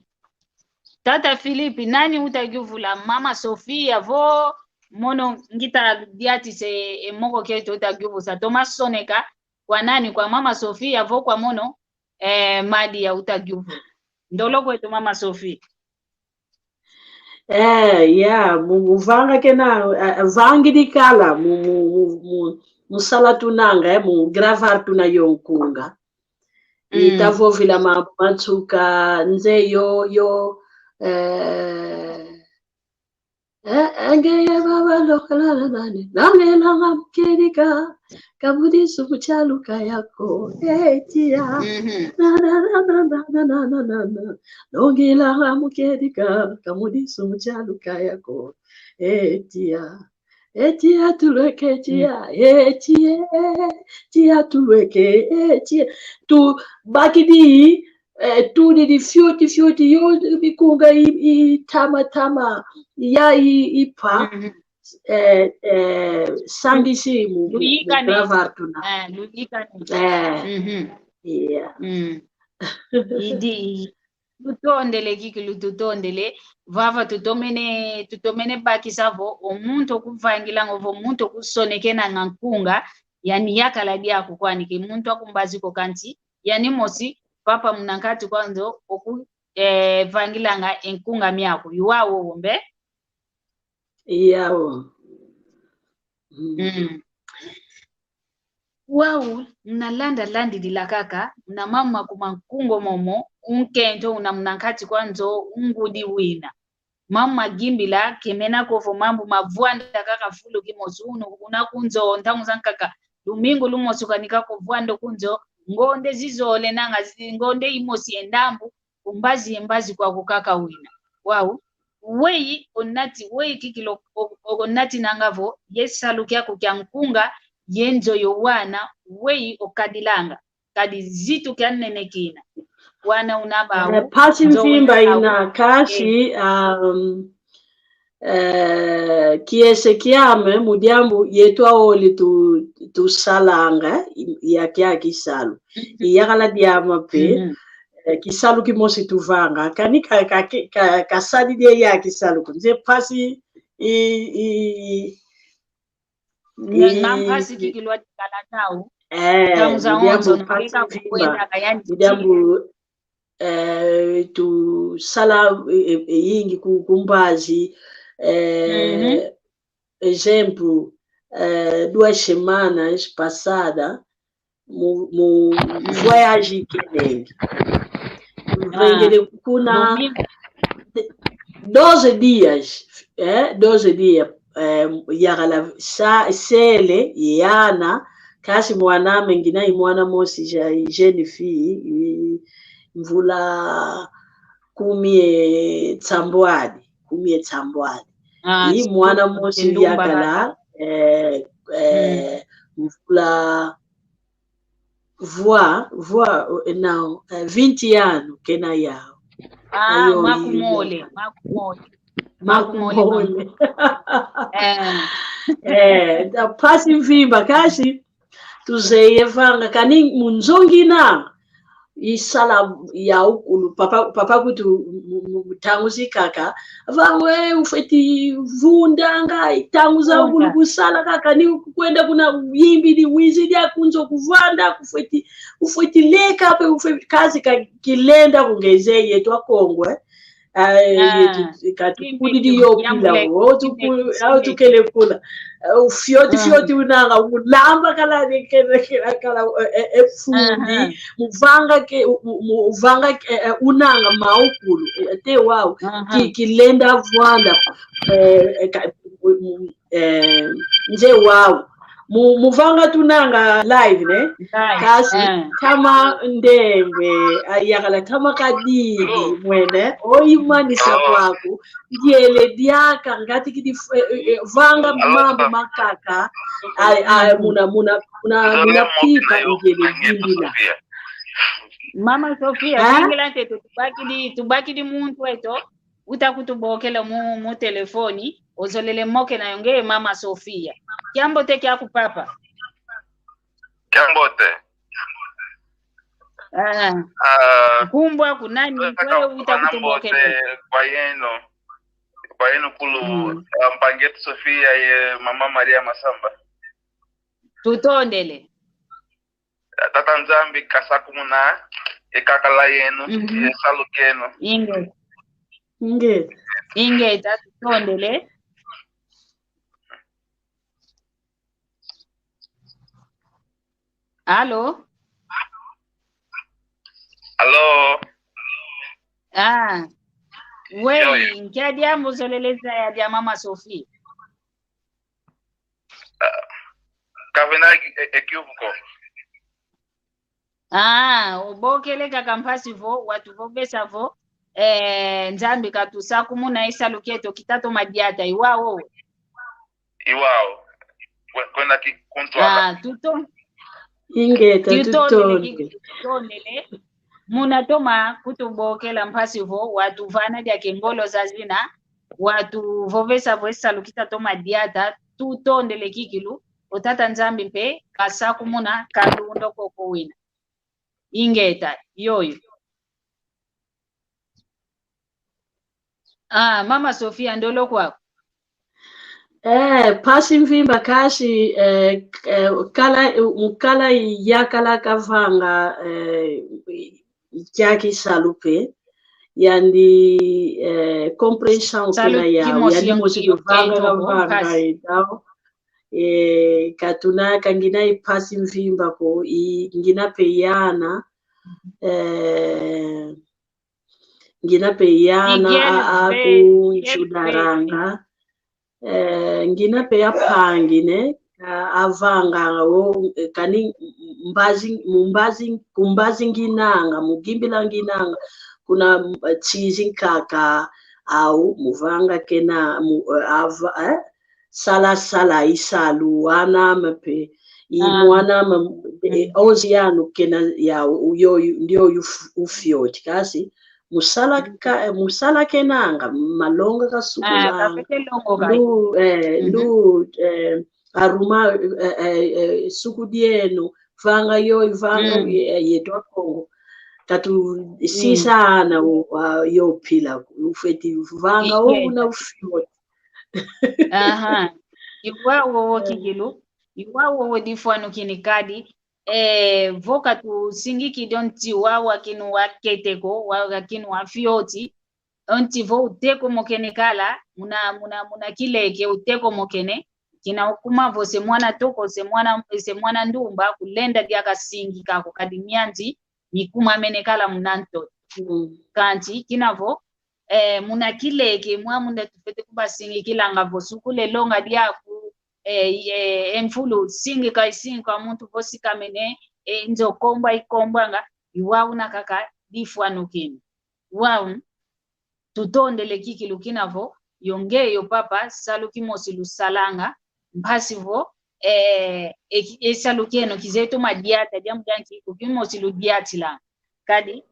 Tata Philippe, nani utakiuvula, Mama Sofia vo mono? Ngita diatise e moko kieto utakiuvusa. Toma soneka kwa nani, kwa Mama Sofia vo kwa mono, eh, Madia utakiuvula. Ndolo kweto Mama Sofia. Eh, ya, mu, mu vanga kena, eh, vangidi kala, mu, mu, mu, mu, mu sala tunanga, eh, mu gravar tuna yo nkunga. Itavovila mambu ma nsuka, nze yo, yo, eh, eh, eh, ngeye baba lokalala nani. Nangela nga mukedika, kamudisu muchaluka yako. Eh, tia. Na, na, na. Nongela nga mukedika, kamudisu muchaluka yako. Eh, tia. Etia tulweke, tia, etia, tia tulweke, etia. Tubakidi, eh, tudidi fioti, fioti, yo mikunga i, i tama, tama, ya i, ipa, eh, eh, sangisi mu, mu, mu gravar tuna. Eh, luyikane. Eh, yeah. Idi, Lutondele kikilu, lutondele. Vava tutomene, tutomene bakisa vo, o muntu okuvangilanga, ovo muntu okusonekenanga nkunga, yani yakala diaku kwani, ke muntu akumbazi ko kansi, yani mosi, papa muna nkati kwa nzo, oku, eh, vangilanga e nkunga miaku, i wau ombe? I yau. Mm. Mm. Wau, una landa landidila kaka, una mama kuma nkunga momo, unkento una muna nkati kwa nzo, ungudi wina. Mama gimbila, kemena ko vo mambu mavwanda kaka fulu kimosi unu, una ku nzo, ntangu zankaka, lumingu lumosi ukanika ko vwanda ku nzo, ngonde zizole nanga, zi-, ngonde imosi ye ndambu, kumbazi ye mbazi kwaku kaka wina. Wau, weyi onati, weyi kikilu o-, o-, onatinanga vo, ye salu kiaku kia nkunga, ye nzo yo wana, weyi okadilanga. Kadi zitu kia nene kina. Wana una bau, eh, mpasi nzo mvimba ina, kasi, um, eh, kiese kiame, mu diambu yetu aole tu, tusalanga, i-, ya kia kisalu. Mhm. Iyakala diame pe, mhm, eh, kisalu kimosi tuvanga, kani ka, ka, ka, ka, kasadidi ya kisalu ko. Nze mpasi, i, i, na, na mpasi kikilu dikala tau. Eh, ntangu zaonso, mpasi mvimba. Mu diambu, eh, tusala, eh, eh, yingi ku, ku mbazi, eh, mhm, exemplo, eh, duas semanas passada, mu, mu, mm, voyage ikenenge. Ah, tuvengele kuna doze dias, eh, doze dias, eh, yakala sa, sele, ye ana, kasi mwan'ame ngina i mwana mosi ja, jeune fille, i mvula kumi ye nsambwadi, kumi ye nsambwadi. Ah, i mwana mosi yakala, eh, eh, mm, mvula vwa, vwa, eh, não, eh, vinte ano kena yau. Ah, ayo, makumole, makumole. Makumole, makumole. Eh. Eh, da mpasi mvimba, kasi tuzeye vanga, kani mu nzo ngina, i sala yaukulu, papa, papa kutu, mu, mu, mu ntangu zikaka, vangwe ufweti vundanga, i ntangu zaukulu kusala kaka, ni kwenda kuna yimbidi, wizidi aku nzo kuvanda, kufweti, ufweti leka pe, ufweti kazi ka kilenda kungeze yetu Akongo, eh. Ah, yetu, katukudidi yo pila, o tuku-, o tukele kula. Eh, fioti, fioti unanga, ulamba kala de kele, kele, kala, eh, eh, eh, fundi, muvanga ke, u-, u-, muvanga ke, eh, eh, unanga maukulu, eh, te wau, ki-, kilenda vwanda, eh, eh, ka-, u-, u-, eh, nze wau. Mu-, muvanga tunanga live, ne? Live, kasi, eh, kama ndembe, ayakala kama kadidi, mwene, oimanisa kwaku, ndiele diaka, ngati kidi f-, eh, eh, eh, vanga mambu makaka, ai, ai, muna, muna, muna, muna pipa, ndiele dimbila. Mama Sofia, eh? Singila teto, tubakidi, tubakidi muntu eto, uta kutubokela mu, mu telefoni, ozolele mokena yo nge Mama Sofia. Kiambote kiaku papa. Kiambote. Ah. Ah, nkumbu aku nani, kwe uta kutubokela. Kwa yeno, kwa yeno kulu, mm, ah, mpangi eto Sofia ye Mama Maria Masamba. Tutondele. Tata Nzambi kasakumuna e kakala yenu, mhm, ye salu kenu. Inge. Inge. Inge, tata tondele. Alo? Alo. Ah. Weyi, nkia diambu ozolele zaya dia mama Sophie? Kavena e, e, ekiuvu ko. Ah, obokele kaka mpasi vo watuvovesa vo, eh, Nzambi katusakumuna e salu kieto kita toma diata, i wau. I wau. Kwe-, kwenda ki kuntwala. Ah, tuto. Ingeta, tutondele, tutondele. Muna toma kutubokela mpasi vo watuvana diaka e ngolo zazina, watuvovesa vo e salu kita toma diata, tutondele kikilu. O Tata Nzambi mpe kasakumuna, kalunda koko wina. Ingeta, yoyo. Ah, mama Sofia, ndolo kwaku. Eh, mpasi mvimba kasi, eh, eh, kala, mukala yakala kavanga, eh, kiaki salu mpe, yandi, eh, compreensão kena yau, yandi mosi kuvanga, kavanga, então, eh, katuna kangina i mpasi mvimba ko, i ngina mpe yana, eh, ngina mpe yana a, a kunchudaranga. Eh, ngina mpe ya mpangi ne, a, avanganga o, eh, kani mbazi, mu mbazi, ku mbazi nginanga, mu gimbila nginanga, kuna, eh, chizi nkaka, au, muvanga kena, mu, eh, ava, eh, sala sala i salu, wanama mpe, i mwanama, eh, onzi yanu kena ya, uyo, ndio uyu f-, ufioti, kasi, musala ka, musala kenanga, malonga kasukulanga, ndu, eh, ndu, eh, aruma, eh, eh, eh, suku dieno, vanga yo, vanga, eh, yeto Akongo. Katu sisa ana, o, a, yo pila, ufeti vanga, o, una ufioti. Aha. I wau wowo kikilu, i wau wowo difwanukini kadi, eh, vo katusingikidi o nti wau akinu wakete ko, wau akinu wafioti, o nti vo uteko mokene kala, muna, muna, muna kileke uteko mokene, kina ukuma vo se mwana toko, se mwana, se mwana ndumba, kulenda diaka singika ko kadi mianzi, mikumamene kala muna ntoto. Mm. Kansi, kina vo, eh, muna kileke, mwa munda tufwete kubasingikilanga vo sukula e longa diaku, eh, eh, e mfulu, singika, singika muntu vo sikamene, eh, nzo kombwa, ikombwanga, i wau una kaka, difwanukini. Wau, tutondele kikilu kina vo, yo nge yo papa, salu kimosi lusalanga, mpasi vo, eh, e ki-, e salu kieno kizeye toma diata, diambu dia nki, ku kimosi ludiatilanga. Kadi,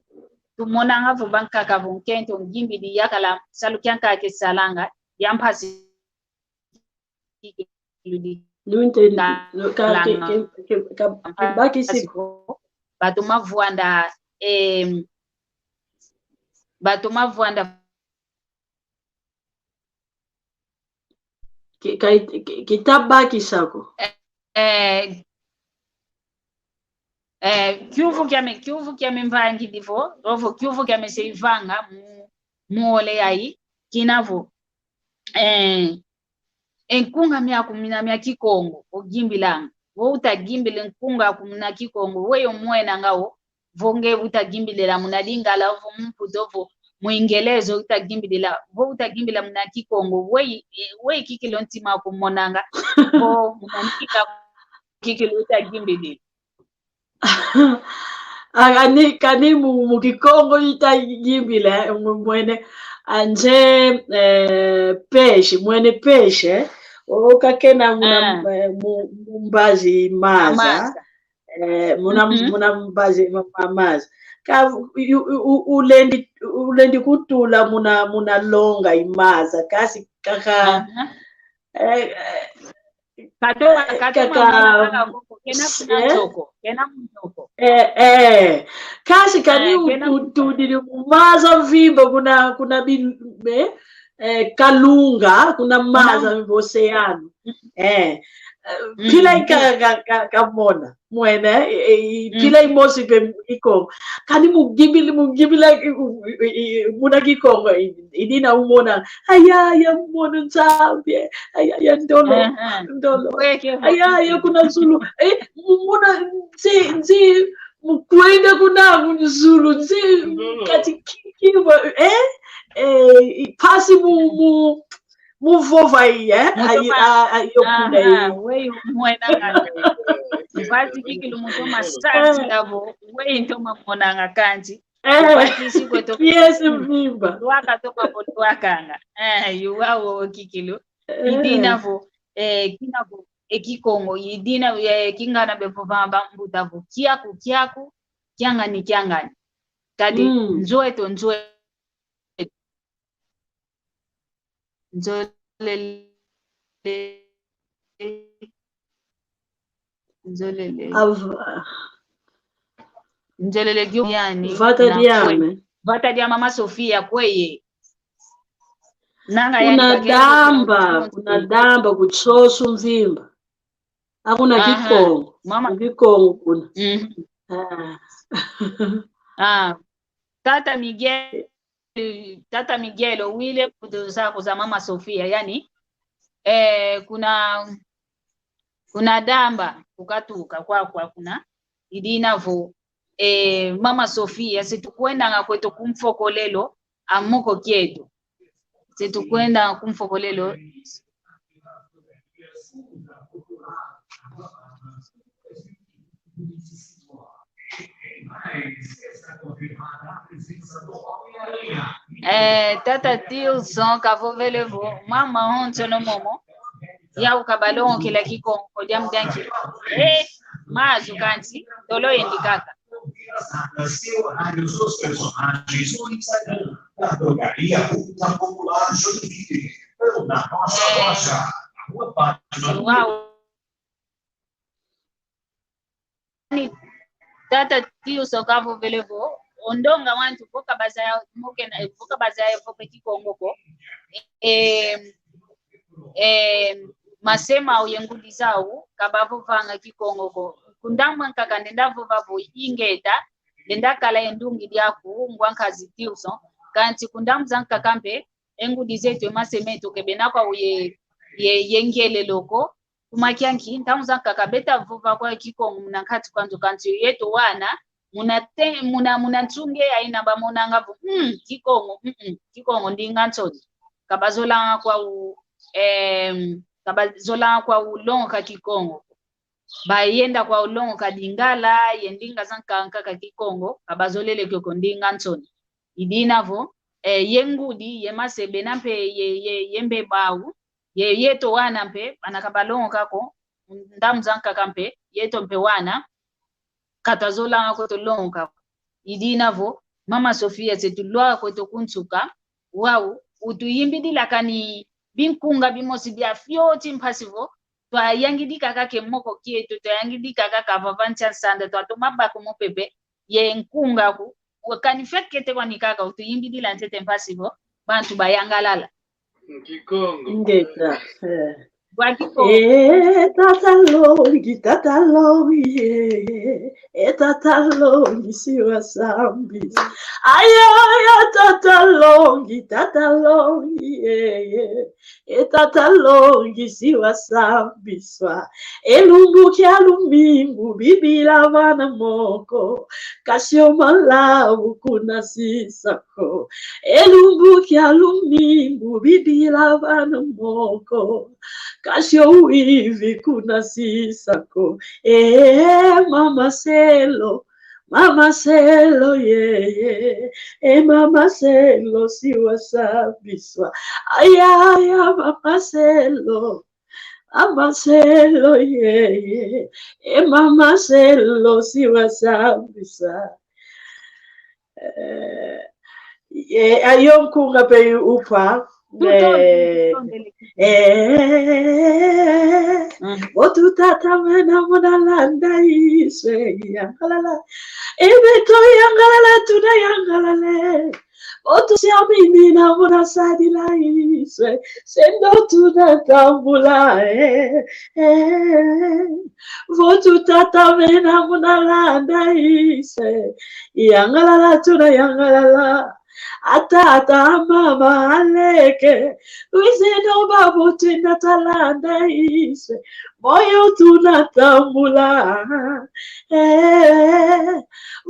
tumonanga vo bankaka vo nkento ngimbidi yakala, salu kiankaka kisalanga, dia mpasi. Nunte, no, ka, ke, ke, ke, ka, ke, bakisi ko. Batoma vwanda, eh, batoma vwanda. Ki, ka, ki, kita bakisa ko. Eh, eh, eh, kiuvu kiame, kiuvu kiame mvangidi vo, ovo kiuvu kiame se ivanga mu, mu ole yayi, kina vo. Eh, e nkunga miaku mina mia Kikongo, ogimbilanga. Vo utagimbila nkunga aku muna Kikongo, weyi omwenanga o, vo nge utagimbilila muna Lingala, vo mu Mputu, vo mu Ingelezo utagimbilila, vo utagimbila muna Kikongo, weyi, weyi kikilu o ntima aku monanga, vo muna Lingala kikilu utagimbilila. Ah, kani, kani mu, mu Kikongo itagimbila, mu, mwene, ah, nze, eh, peixe, mwene peixe, o kakena muna, eh, mu, mu mbazi maza. Maza. Eh, muna, muna mbazi ma, ma, maza. Ka, u, u, u, ulendi, ulendi kutula muna, muna longa i maza, kasi kaka, eh, eh, Kato, eh, kato kaka, mama, kaka, kena, eh? Kena mutoko, kena mutoko. Eh, eh. Kasi kani, eh, u, kena u, mutoko. Utudidi mu maza mvimba kuna, kuna bi, eh, eh, kalunga, kuna maza mvimba, oceano. Mm. Eh, eh, mm, pila ika, ka, ka, kamona. Mwene, eh, eh, mm, pila imosi pe iko. Kani mugimbili, mugimbila, i, i, i, muna Kikongo, i, idina umona. Aya, aya, mono Nzambi. Aya, aya, ndolo, ndolo. Aya, aya, kuna zulu. Eh, muna, nzi, nzi, mukwenda kuna kunzulu, nze kati ki-, ki-, eh? Eh, mpasi mu, mu, mu vova i, eh? Ayo, ayo kuna i. Weyi mwenanga. Mpasi kikilu mutoma santi lavo, weyi ntoma monanga kanti. Eh, mpasi kweto. Yes, mvimba. Lwaka toma vo lwakanga. Eh, yuwa wo kikilu. Idina vo, eh, kina vo, e Kikongo, idina, eh, kingana bevova bambuta vo, kiaku, kiaku, kiangani, kiangani. Kadi, nzweto, nzweto. Nzolele. Nzolele. Ava. Nzolele gyo yani. Vata diame. Vata dia mama Sofia kweye. Nanga yani kuna damba, kuna damba kuchosu mvimba. Akuna Kikongo. Mama. Kikongo kuna. Ah. Ah. Tata Miguel, Tata Miguel, owile kutuza kuza mama Sofia, yani, eh, kuna, kuna damba, kukatuka kwa, kwa kuna, idina vo, eh, mama Sofia, se tukwendanga kweto kumfokolelo, a moko kieto. Se tukwenda kumfokolelo. Eh, tata Tilson kavovele vo, mama onso no momo. Yau kabalongokela Kikongo, ko diambu dia nki? Eh, mazu kanti, tolo yendi kaka. Wow. Ni tata Tilson kavovele vo, ondonga wantu vo kabazaya, mokena, vo kabazaya vo pe Kikongo ko. Eh, eh, mase mau ye ngudi zau, kabavovanga Kikongo ko. Kundambu ankaka ndenda vova vo ingeta, ndenda kala ye ndungi diaku, ngwa nkazi Tilson. Kanti kundambu zankaka mpe, e ngudi zeto, e mase meto, ke bena kwau ye, ye, ye ngelelo ko. Kuma kianki, ntangu zankaka beta vova kwa Kikongo muna nkati kwa nzo, kanti yeto wana, muna te-, muna, muna nsunge ya ina bamonanga vo, mm, Kikongo, mm, mm, Kikongo ndinga nsoni. Kabazolanga kwau, em, kabazolanga kwau longoka Kikongo. Bayenda kwau longoka Lingala, ye ndinga zankaka Kikongo, kabazolele kiokio ndinga nsoni. Idina vo, eh, ye ngudi, ye mase bena mpe, ye, ye, ye mbeba au, ye, yeto wana mpe, bana kabalongoka ko, ndambu zankaka mpe, yeto mpe wana, katwazolanga kweto longoka ko. Idina vo, mama Sofia, se tulwaka kweto kunsuka, wau, utuyimbidila kani binkunga bimosi bia fioti mpasi vo, twayangidi kaka ke moko kieto, twayangidi kaka kavava ntia nsanda, twatoma baka mupepe, ye nkunga ku, kani fiakete kwani kaka, utuyimbidila ntete mpasi vo, bantu bayangalala. Kikongo. Ngeta, eh. Bwa Kikongo. Eh, tata longi, tata longi, eh, eh, tata longi, si wasambisa. Ayo, ayo, tata longi, tata longi, eh, eh, eh, tata longi, si wasambiswa. E lumbu kia lumingu, bibila vana moko, kasio malavu kuna sisa ko. E lumbu kia lumingu, bibila vana moko, kasio wivi kuna sisa ko. Eh, mama Selo, mama Selo, ye, ye. Eh, mama Selo, si wasambiswa. Aya, aya, mama Selo. Mama Selo, ye, ye. Eh, mama Selo, si wasambisa. Eh, ye, ayo nkunga pe upa. Eh, eh, vo tutata mena muna landa iswe, yangalala. Ebeto yangalala, tuna yangalale. Vo tusiamini na muna sadila iswe, sendo tuna tambula, eh, eh. Vo tutata mena muna landa iswe, yangalala tuna yangalala. Atata, amama, aleke, lwizeno babo twenda talanda iswe, moyo tunatambula. Eh,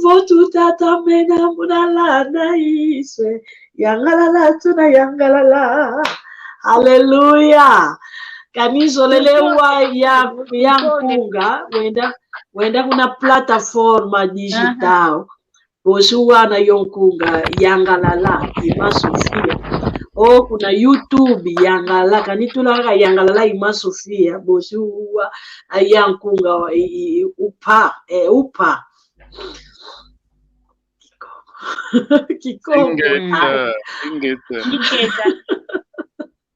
vo tutata mena munalanda iswe, yangalala tunayangalala. Haleluya. Kanizolele wa ya, ya nkunga, wenda, wenda kuna plataforma digital. Bosi wana yo nkunga yangalala, Ima Sofia. O kuna YouTube yangalala, kanitula kaka yangalala Ima Sofia, bosi wa, a, ya nkunga, i, i, upa, eh, upa. Kikongo. Ingeta, ingeta. Ingeta.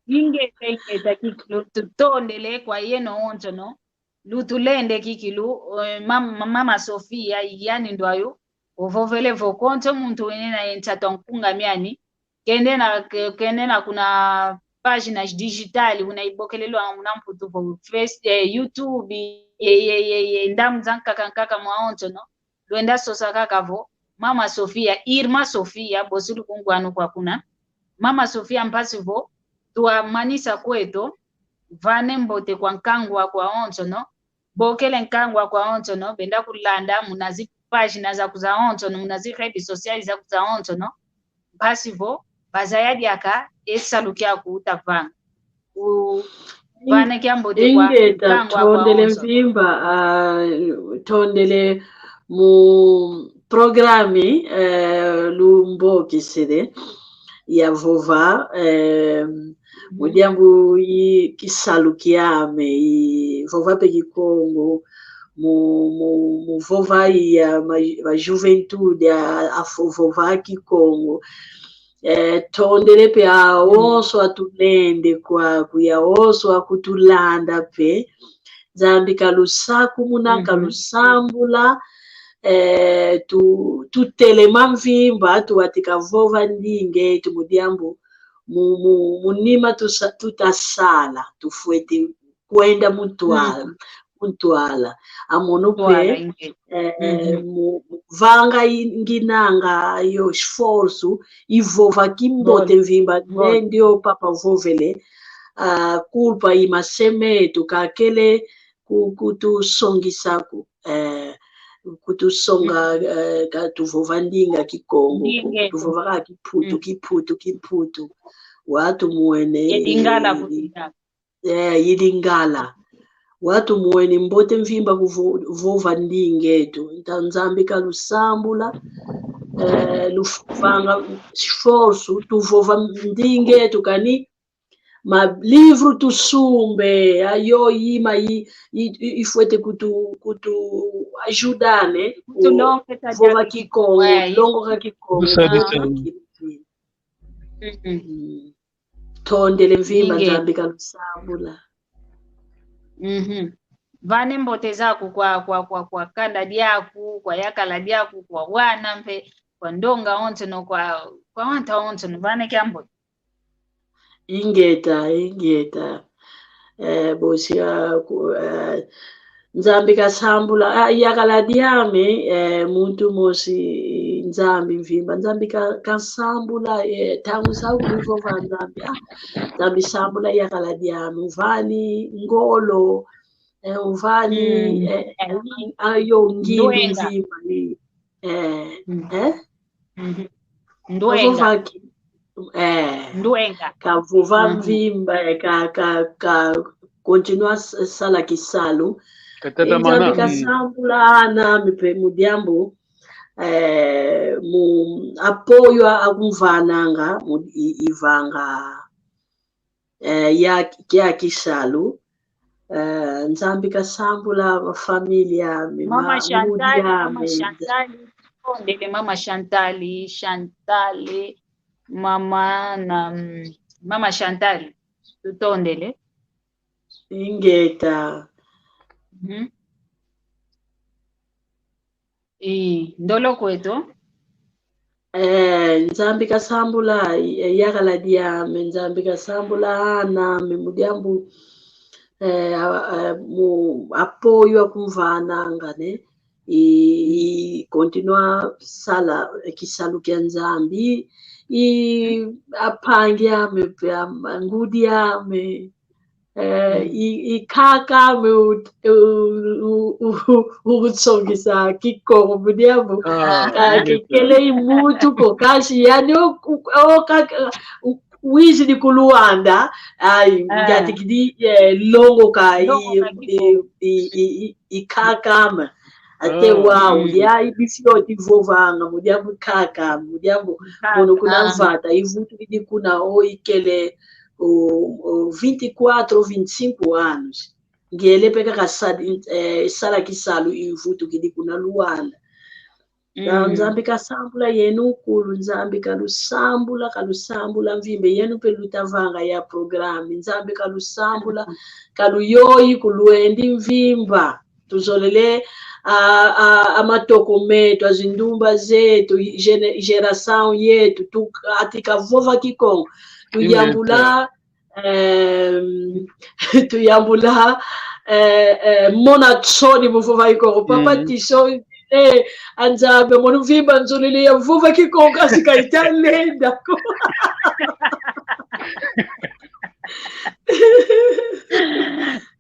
Ingeta, ingeta, kikilu, tutondele kwa yeno onsono. Lutulende kikilu, eh, mam-, mama Sofia, yani ndwayu, ovovele vo konso muntu wene na ye nsatu a nkunga miani, kende na, ke-, kende na kuna páginas digitais, una ibokelelo muna Mputu vo Face-, eh, YouTube, ye, ye, ye, ye, ndambu za nkaka nkaka mwa onsono, lwenda sosa kaka vo, Mama Sofia, Irmã Sofia, bosi lukungwanu kwa kuna. Mama Sofia mpasi vo, twamanisa kweto, vane mbote kwa nkangu aku awonsono, bokele nkangu aku awonsono, benda kulanda muna zi páginas zaku zawonsono, muna zi redes sociais zaku zawonsono, mpasi vo bazaya diaka e salu kiaku utavanga. U-, vana kiambote kwa ingeta, nkangu aku tondele awonsono. Mvimba, ah, tondele mu programe, eh, lumbokisile ya vova, eh, mu diambu i kisalu kiame, i vova pe Kikongo, mu, mu, mu vova i ya ma, ma juventude, a, a fo-, vova Kikongo. Eh, tondele pe awonso atunende kwaku, ya awonso akutulanda pe. Nzambi kalusakumuna, kalusambula, eh, tu-, tutelema mvimba, tuwatika vova ndinga etu mu diambu, mu, mu, mu nima tusa-, tutasala, tufwete kwenda mu ntwala, mu ntwala. Amono pe, eh, mu, mu vanga i-, nginanga yo esforço, i vova kimbote mvimba, ne ndio papa vovele, ah, culpa i mase metu, kakele ku-, kutusongisa ku, eh, kutusonga, eh, ka tuvova ndinga Kikongo, tuvova ka Kimputu, Kimputu, Kimputu. Watu mwene, eh, eh, i Lingala. Watu mwene mbote mvimba kuvo-, vova ndinga etu. Nta Nzambi kalusambula, eh, lufanga esforço, tuvova ndinga etu, kani ma livro tusumbe, ayo ima i, i, i, ifwete kutu, kutu ajudar, né? Kuvova Kikongo, longoka Kikongo. Tondele mvimba, Nzambi kalusambula. Vane mbote zaku kwa, kwa, kwa, kwa kanda diaku, kwa yakala diaku, kwa wana mpe, kwa ndonga onsono, kwa, kwa wanta onsono, vane kiambote. Ingeta, ingeta. Eh, bosi, ah, ku-, eh, Nzambi kasambula, ah, yakala diame, eh, muntu mosi, Nzambi mvimba, Nzambi ka-, kasambula, eh, ntangu sa kuvova Nzambi, ah, Nzambi sambula yakala diame, uvani ngolo, eh, uvani, eh, eh, ayo ngindu mvimba, eh, eh? Ndwenga. Kavova ki-, eh, ndwenga. Kavova mvimba, eh, ka, ka, ka continua s-, sala kisalu. Nzambi kasambula anami pe mu diambu, eh, mu apoio akumvananga, mu i-, ivanga, eh, ya, ya kisalu. Eh, Nzambi kasambula ma família ame, Mama Chantal, Mama Chantal, tutondele Mama Chantal, Chantal, mama na, mm, Mama Chantal, tutondele. Ingeta. Ii, ndolo kweto. Eh, Nzambi kasambula, eh, yakala diame, Nzambi kasambula anami mu diambu, eh, a, a, mu apoio akumvananga, né? I, i continua sala, eh, kisalu kia Nzambi, i ampangi ame, pe am-, angudi ame, eh, i, i kaka ame u-, u-, u-, u-, unsongisa Kikongo, bu diambu. Ah, ka-, ingeta. Kekele i muntu ko, kansi yani o, o, o, ka-, u-, wizidi ku Luanda, ai, ah, ngiatikidi, eh, longoka i, longoka i, Kikongo. I, i, i, i kaka ame. Ate, ah, wau, mm, ya ibifioti vovanga, mu diambu kaka, mu diambu, kaka, mono kuna, ah, vata, ivutukidi kuna o ikele, o, o, vinte e quatro, vinte e cinco anos. Ngele pe kaka sa-, eh, sala kisalu ivutukidi kuna Luanda. Mm. Nzambi kasambula yenu nkulu, Nzambi kalusambula, kalusambula mvimba, yenu pe lutavanga ya programa, Nzambi kalusambula, kaluyoyi ku lwendi mvimba. Tuzolele, a, a, a matoko meto, a zindumba zeto, gene-, geração yeto, tu-, atika vova Kikongo, tuyambula, ingeta. Em, tuyambula, eh, eh, mona tsoni mu vova Kikongo. Papa, mm, Tison, eh, a Nzambi, mono mvimba nzolele ya vova Kikongo, kansi ka ita lenda ko.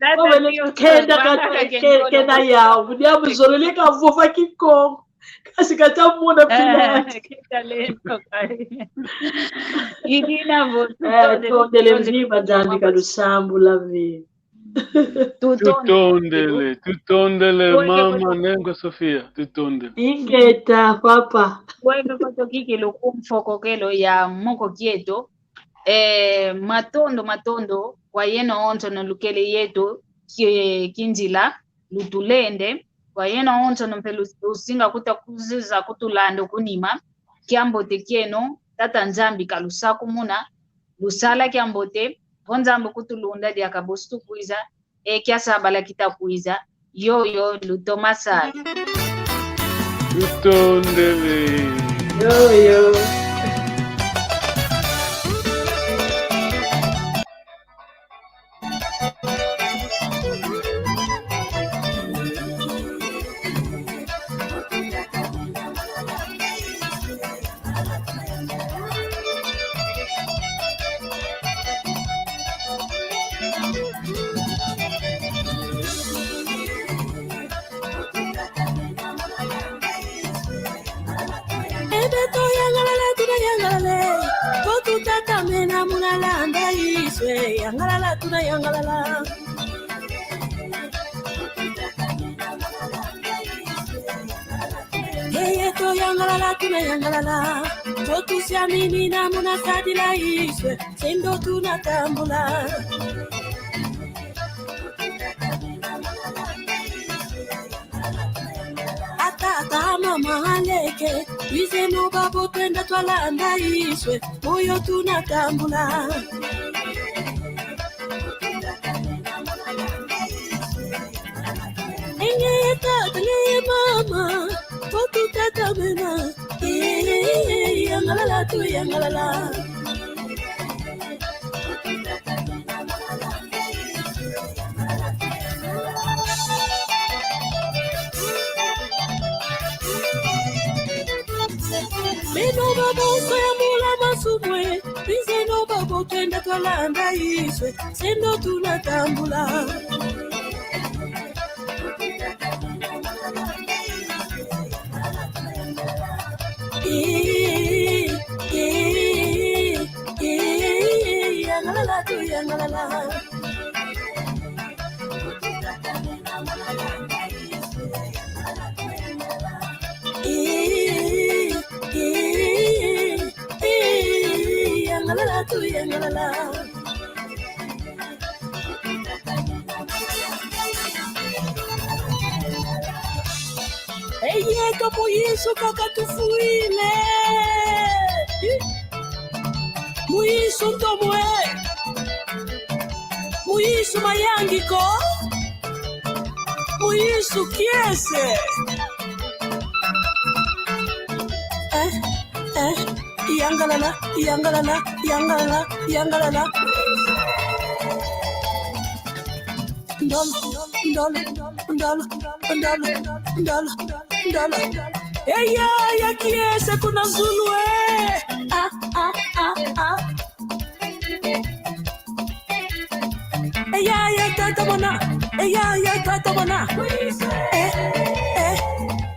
Tata, mama, Tio, kenda ka, ke-, kena ya, mu diambu nzolele kavova Kikongo. Kansi kata mona, eh, pila. Kitalento kai. Idina vo, eh, tutondele, tutondele, mvimba, Nzambi kalusambula vi. Tutondele. Tutondele, tutondele, mama, Nengo Sofia, tutondele. Ingeta, papa. Weme koto kiki lukumfokokelo ya moko kieto. Eh, matondo, matondo, kwa yeno onso no lukele yeto ki-, kinzila, lutulende, kwa yeno onso no mpe lu-, lusinga kuta kuziza kutulanda kunima, kiambote kieno, Tata Nzambi kalusakumuna, lusala kiambote, vo Nzambi kutulunda diaka bosi tukwiza, e kia sabala kita kwiza, yoyo lutoma sala. Tutondele. Yoyo. E beto yangalala, tuna yangalala. Vo tutatamena muna landa Yesu, yangalala, tuna yangalala. E yeto yangalala, tuna yangalala. Vo tusiaminina muna sadila Yesu, se ndo tunatambula. A tata, mama, aleke, twizeno babo, twenda twalanda Yesu, moyo tunatambula. E nge tata, nge mama, vo tutatamena, eh, yangalala, tuyangalala. Beno babo, soya mula masumwe, bizeno babo, twenda twalanda Yesu, se ndo tunatambula. Eh, eh, eh, yangalala, tuyangalala. Eh, eh, eh, yangalala, tuyangalala. E yeto mu Yesu kaka tufwile. Mu Yesu ntomo e. Mu Yesu mayangi ko. Mu Yesu kiese. Eh, eh, yangalala, yangalala, yangalala, yangalala. Ndolo, ndolo, ndolo, ndolo, ndolo, ndolo. Eya, ya kiese kuna zulu e. Ah, ah. Ah. Eya, ya, tata mwana. Eya, ya, tata mwana. Eh, eh,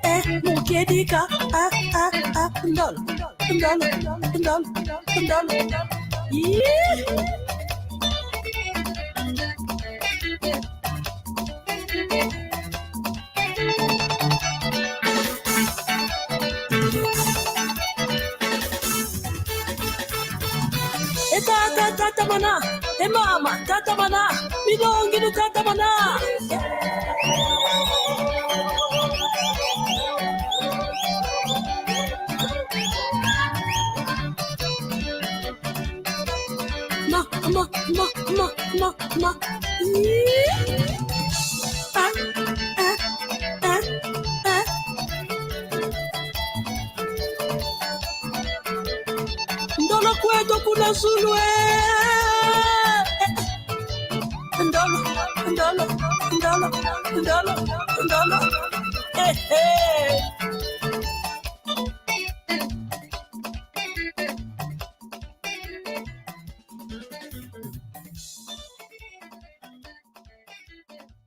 eh, mukedika. Ah, ah, ah, ndolo, ndolo, ndolo, ndolo. Yee. E tata, tata mwana. E mama, tata mwana. Milongi ni tata mwana. Ma, ma, ma, ma, ma, ma. Ih. Ah, ah, ah, ah. Ndolo kweto kuna zulu, eh. Ndolo, ndolo, ndolo, ndolo, ndolo. Eh, eh.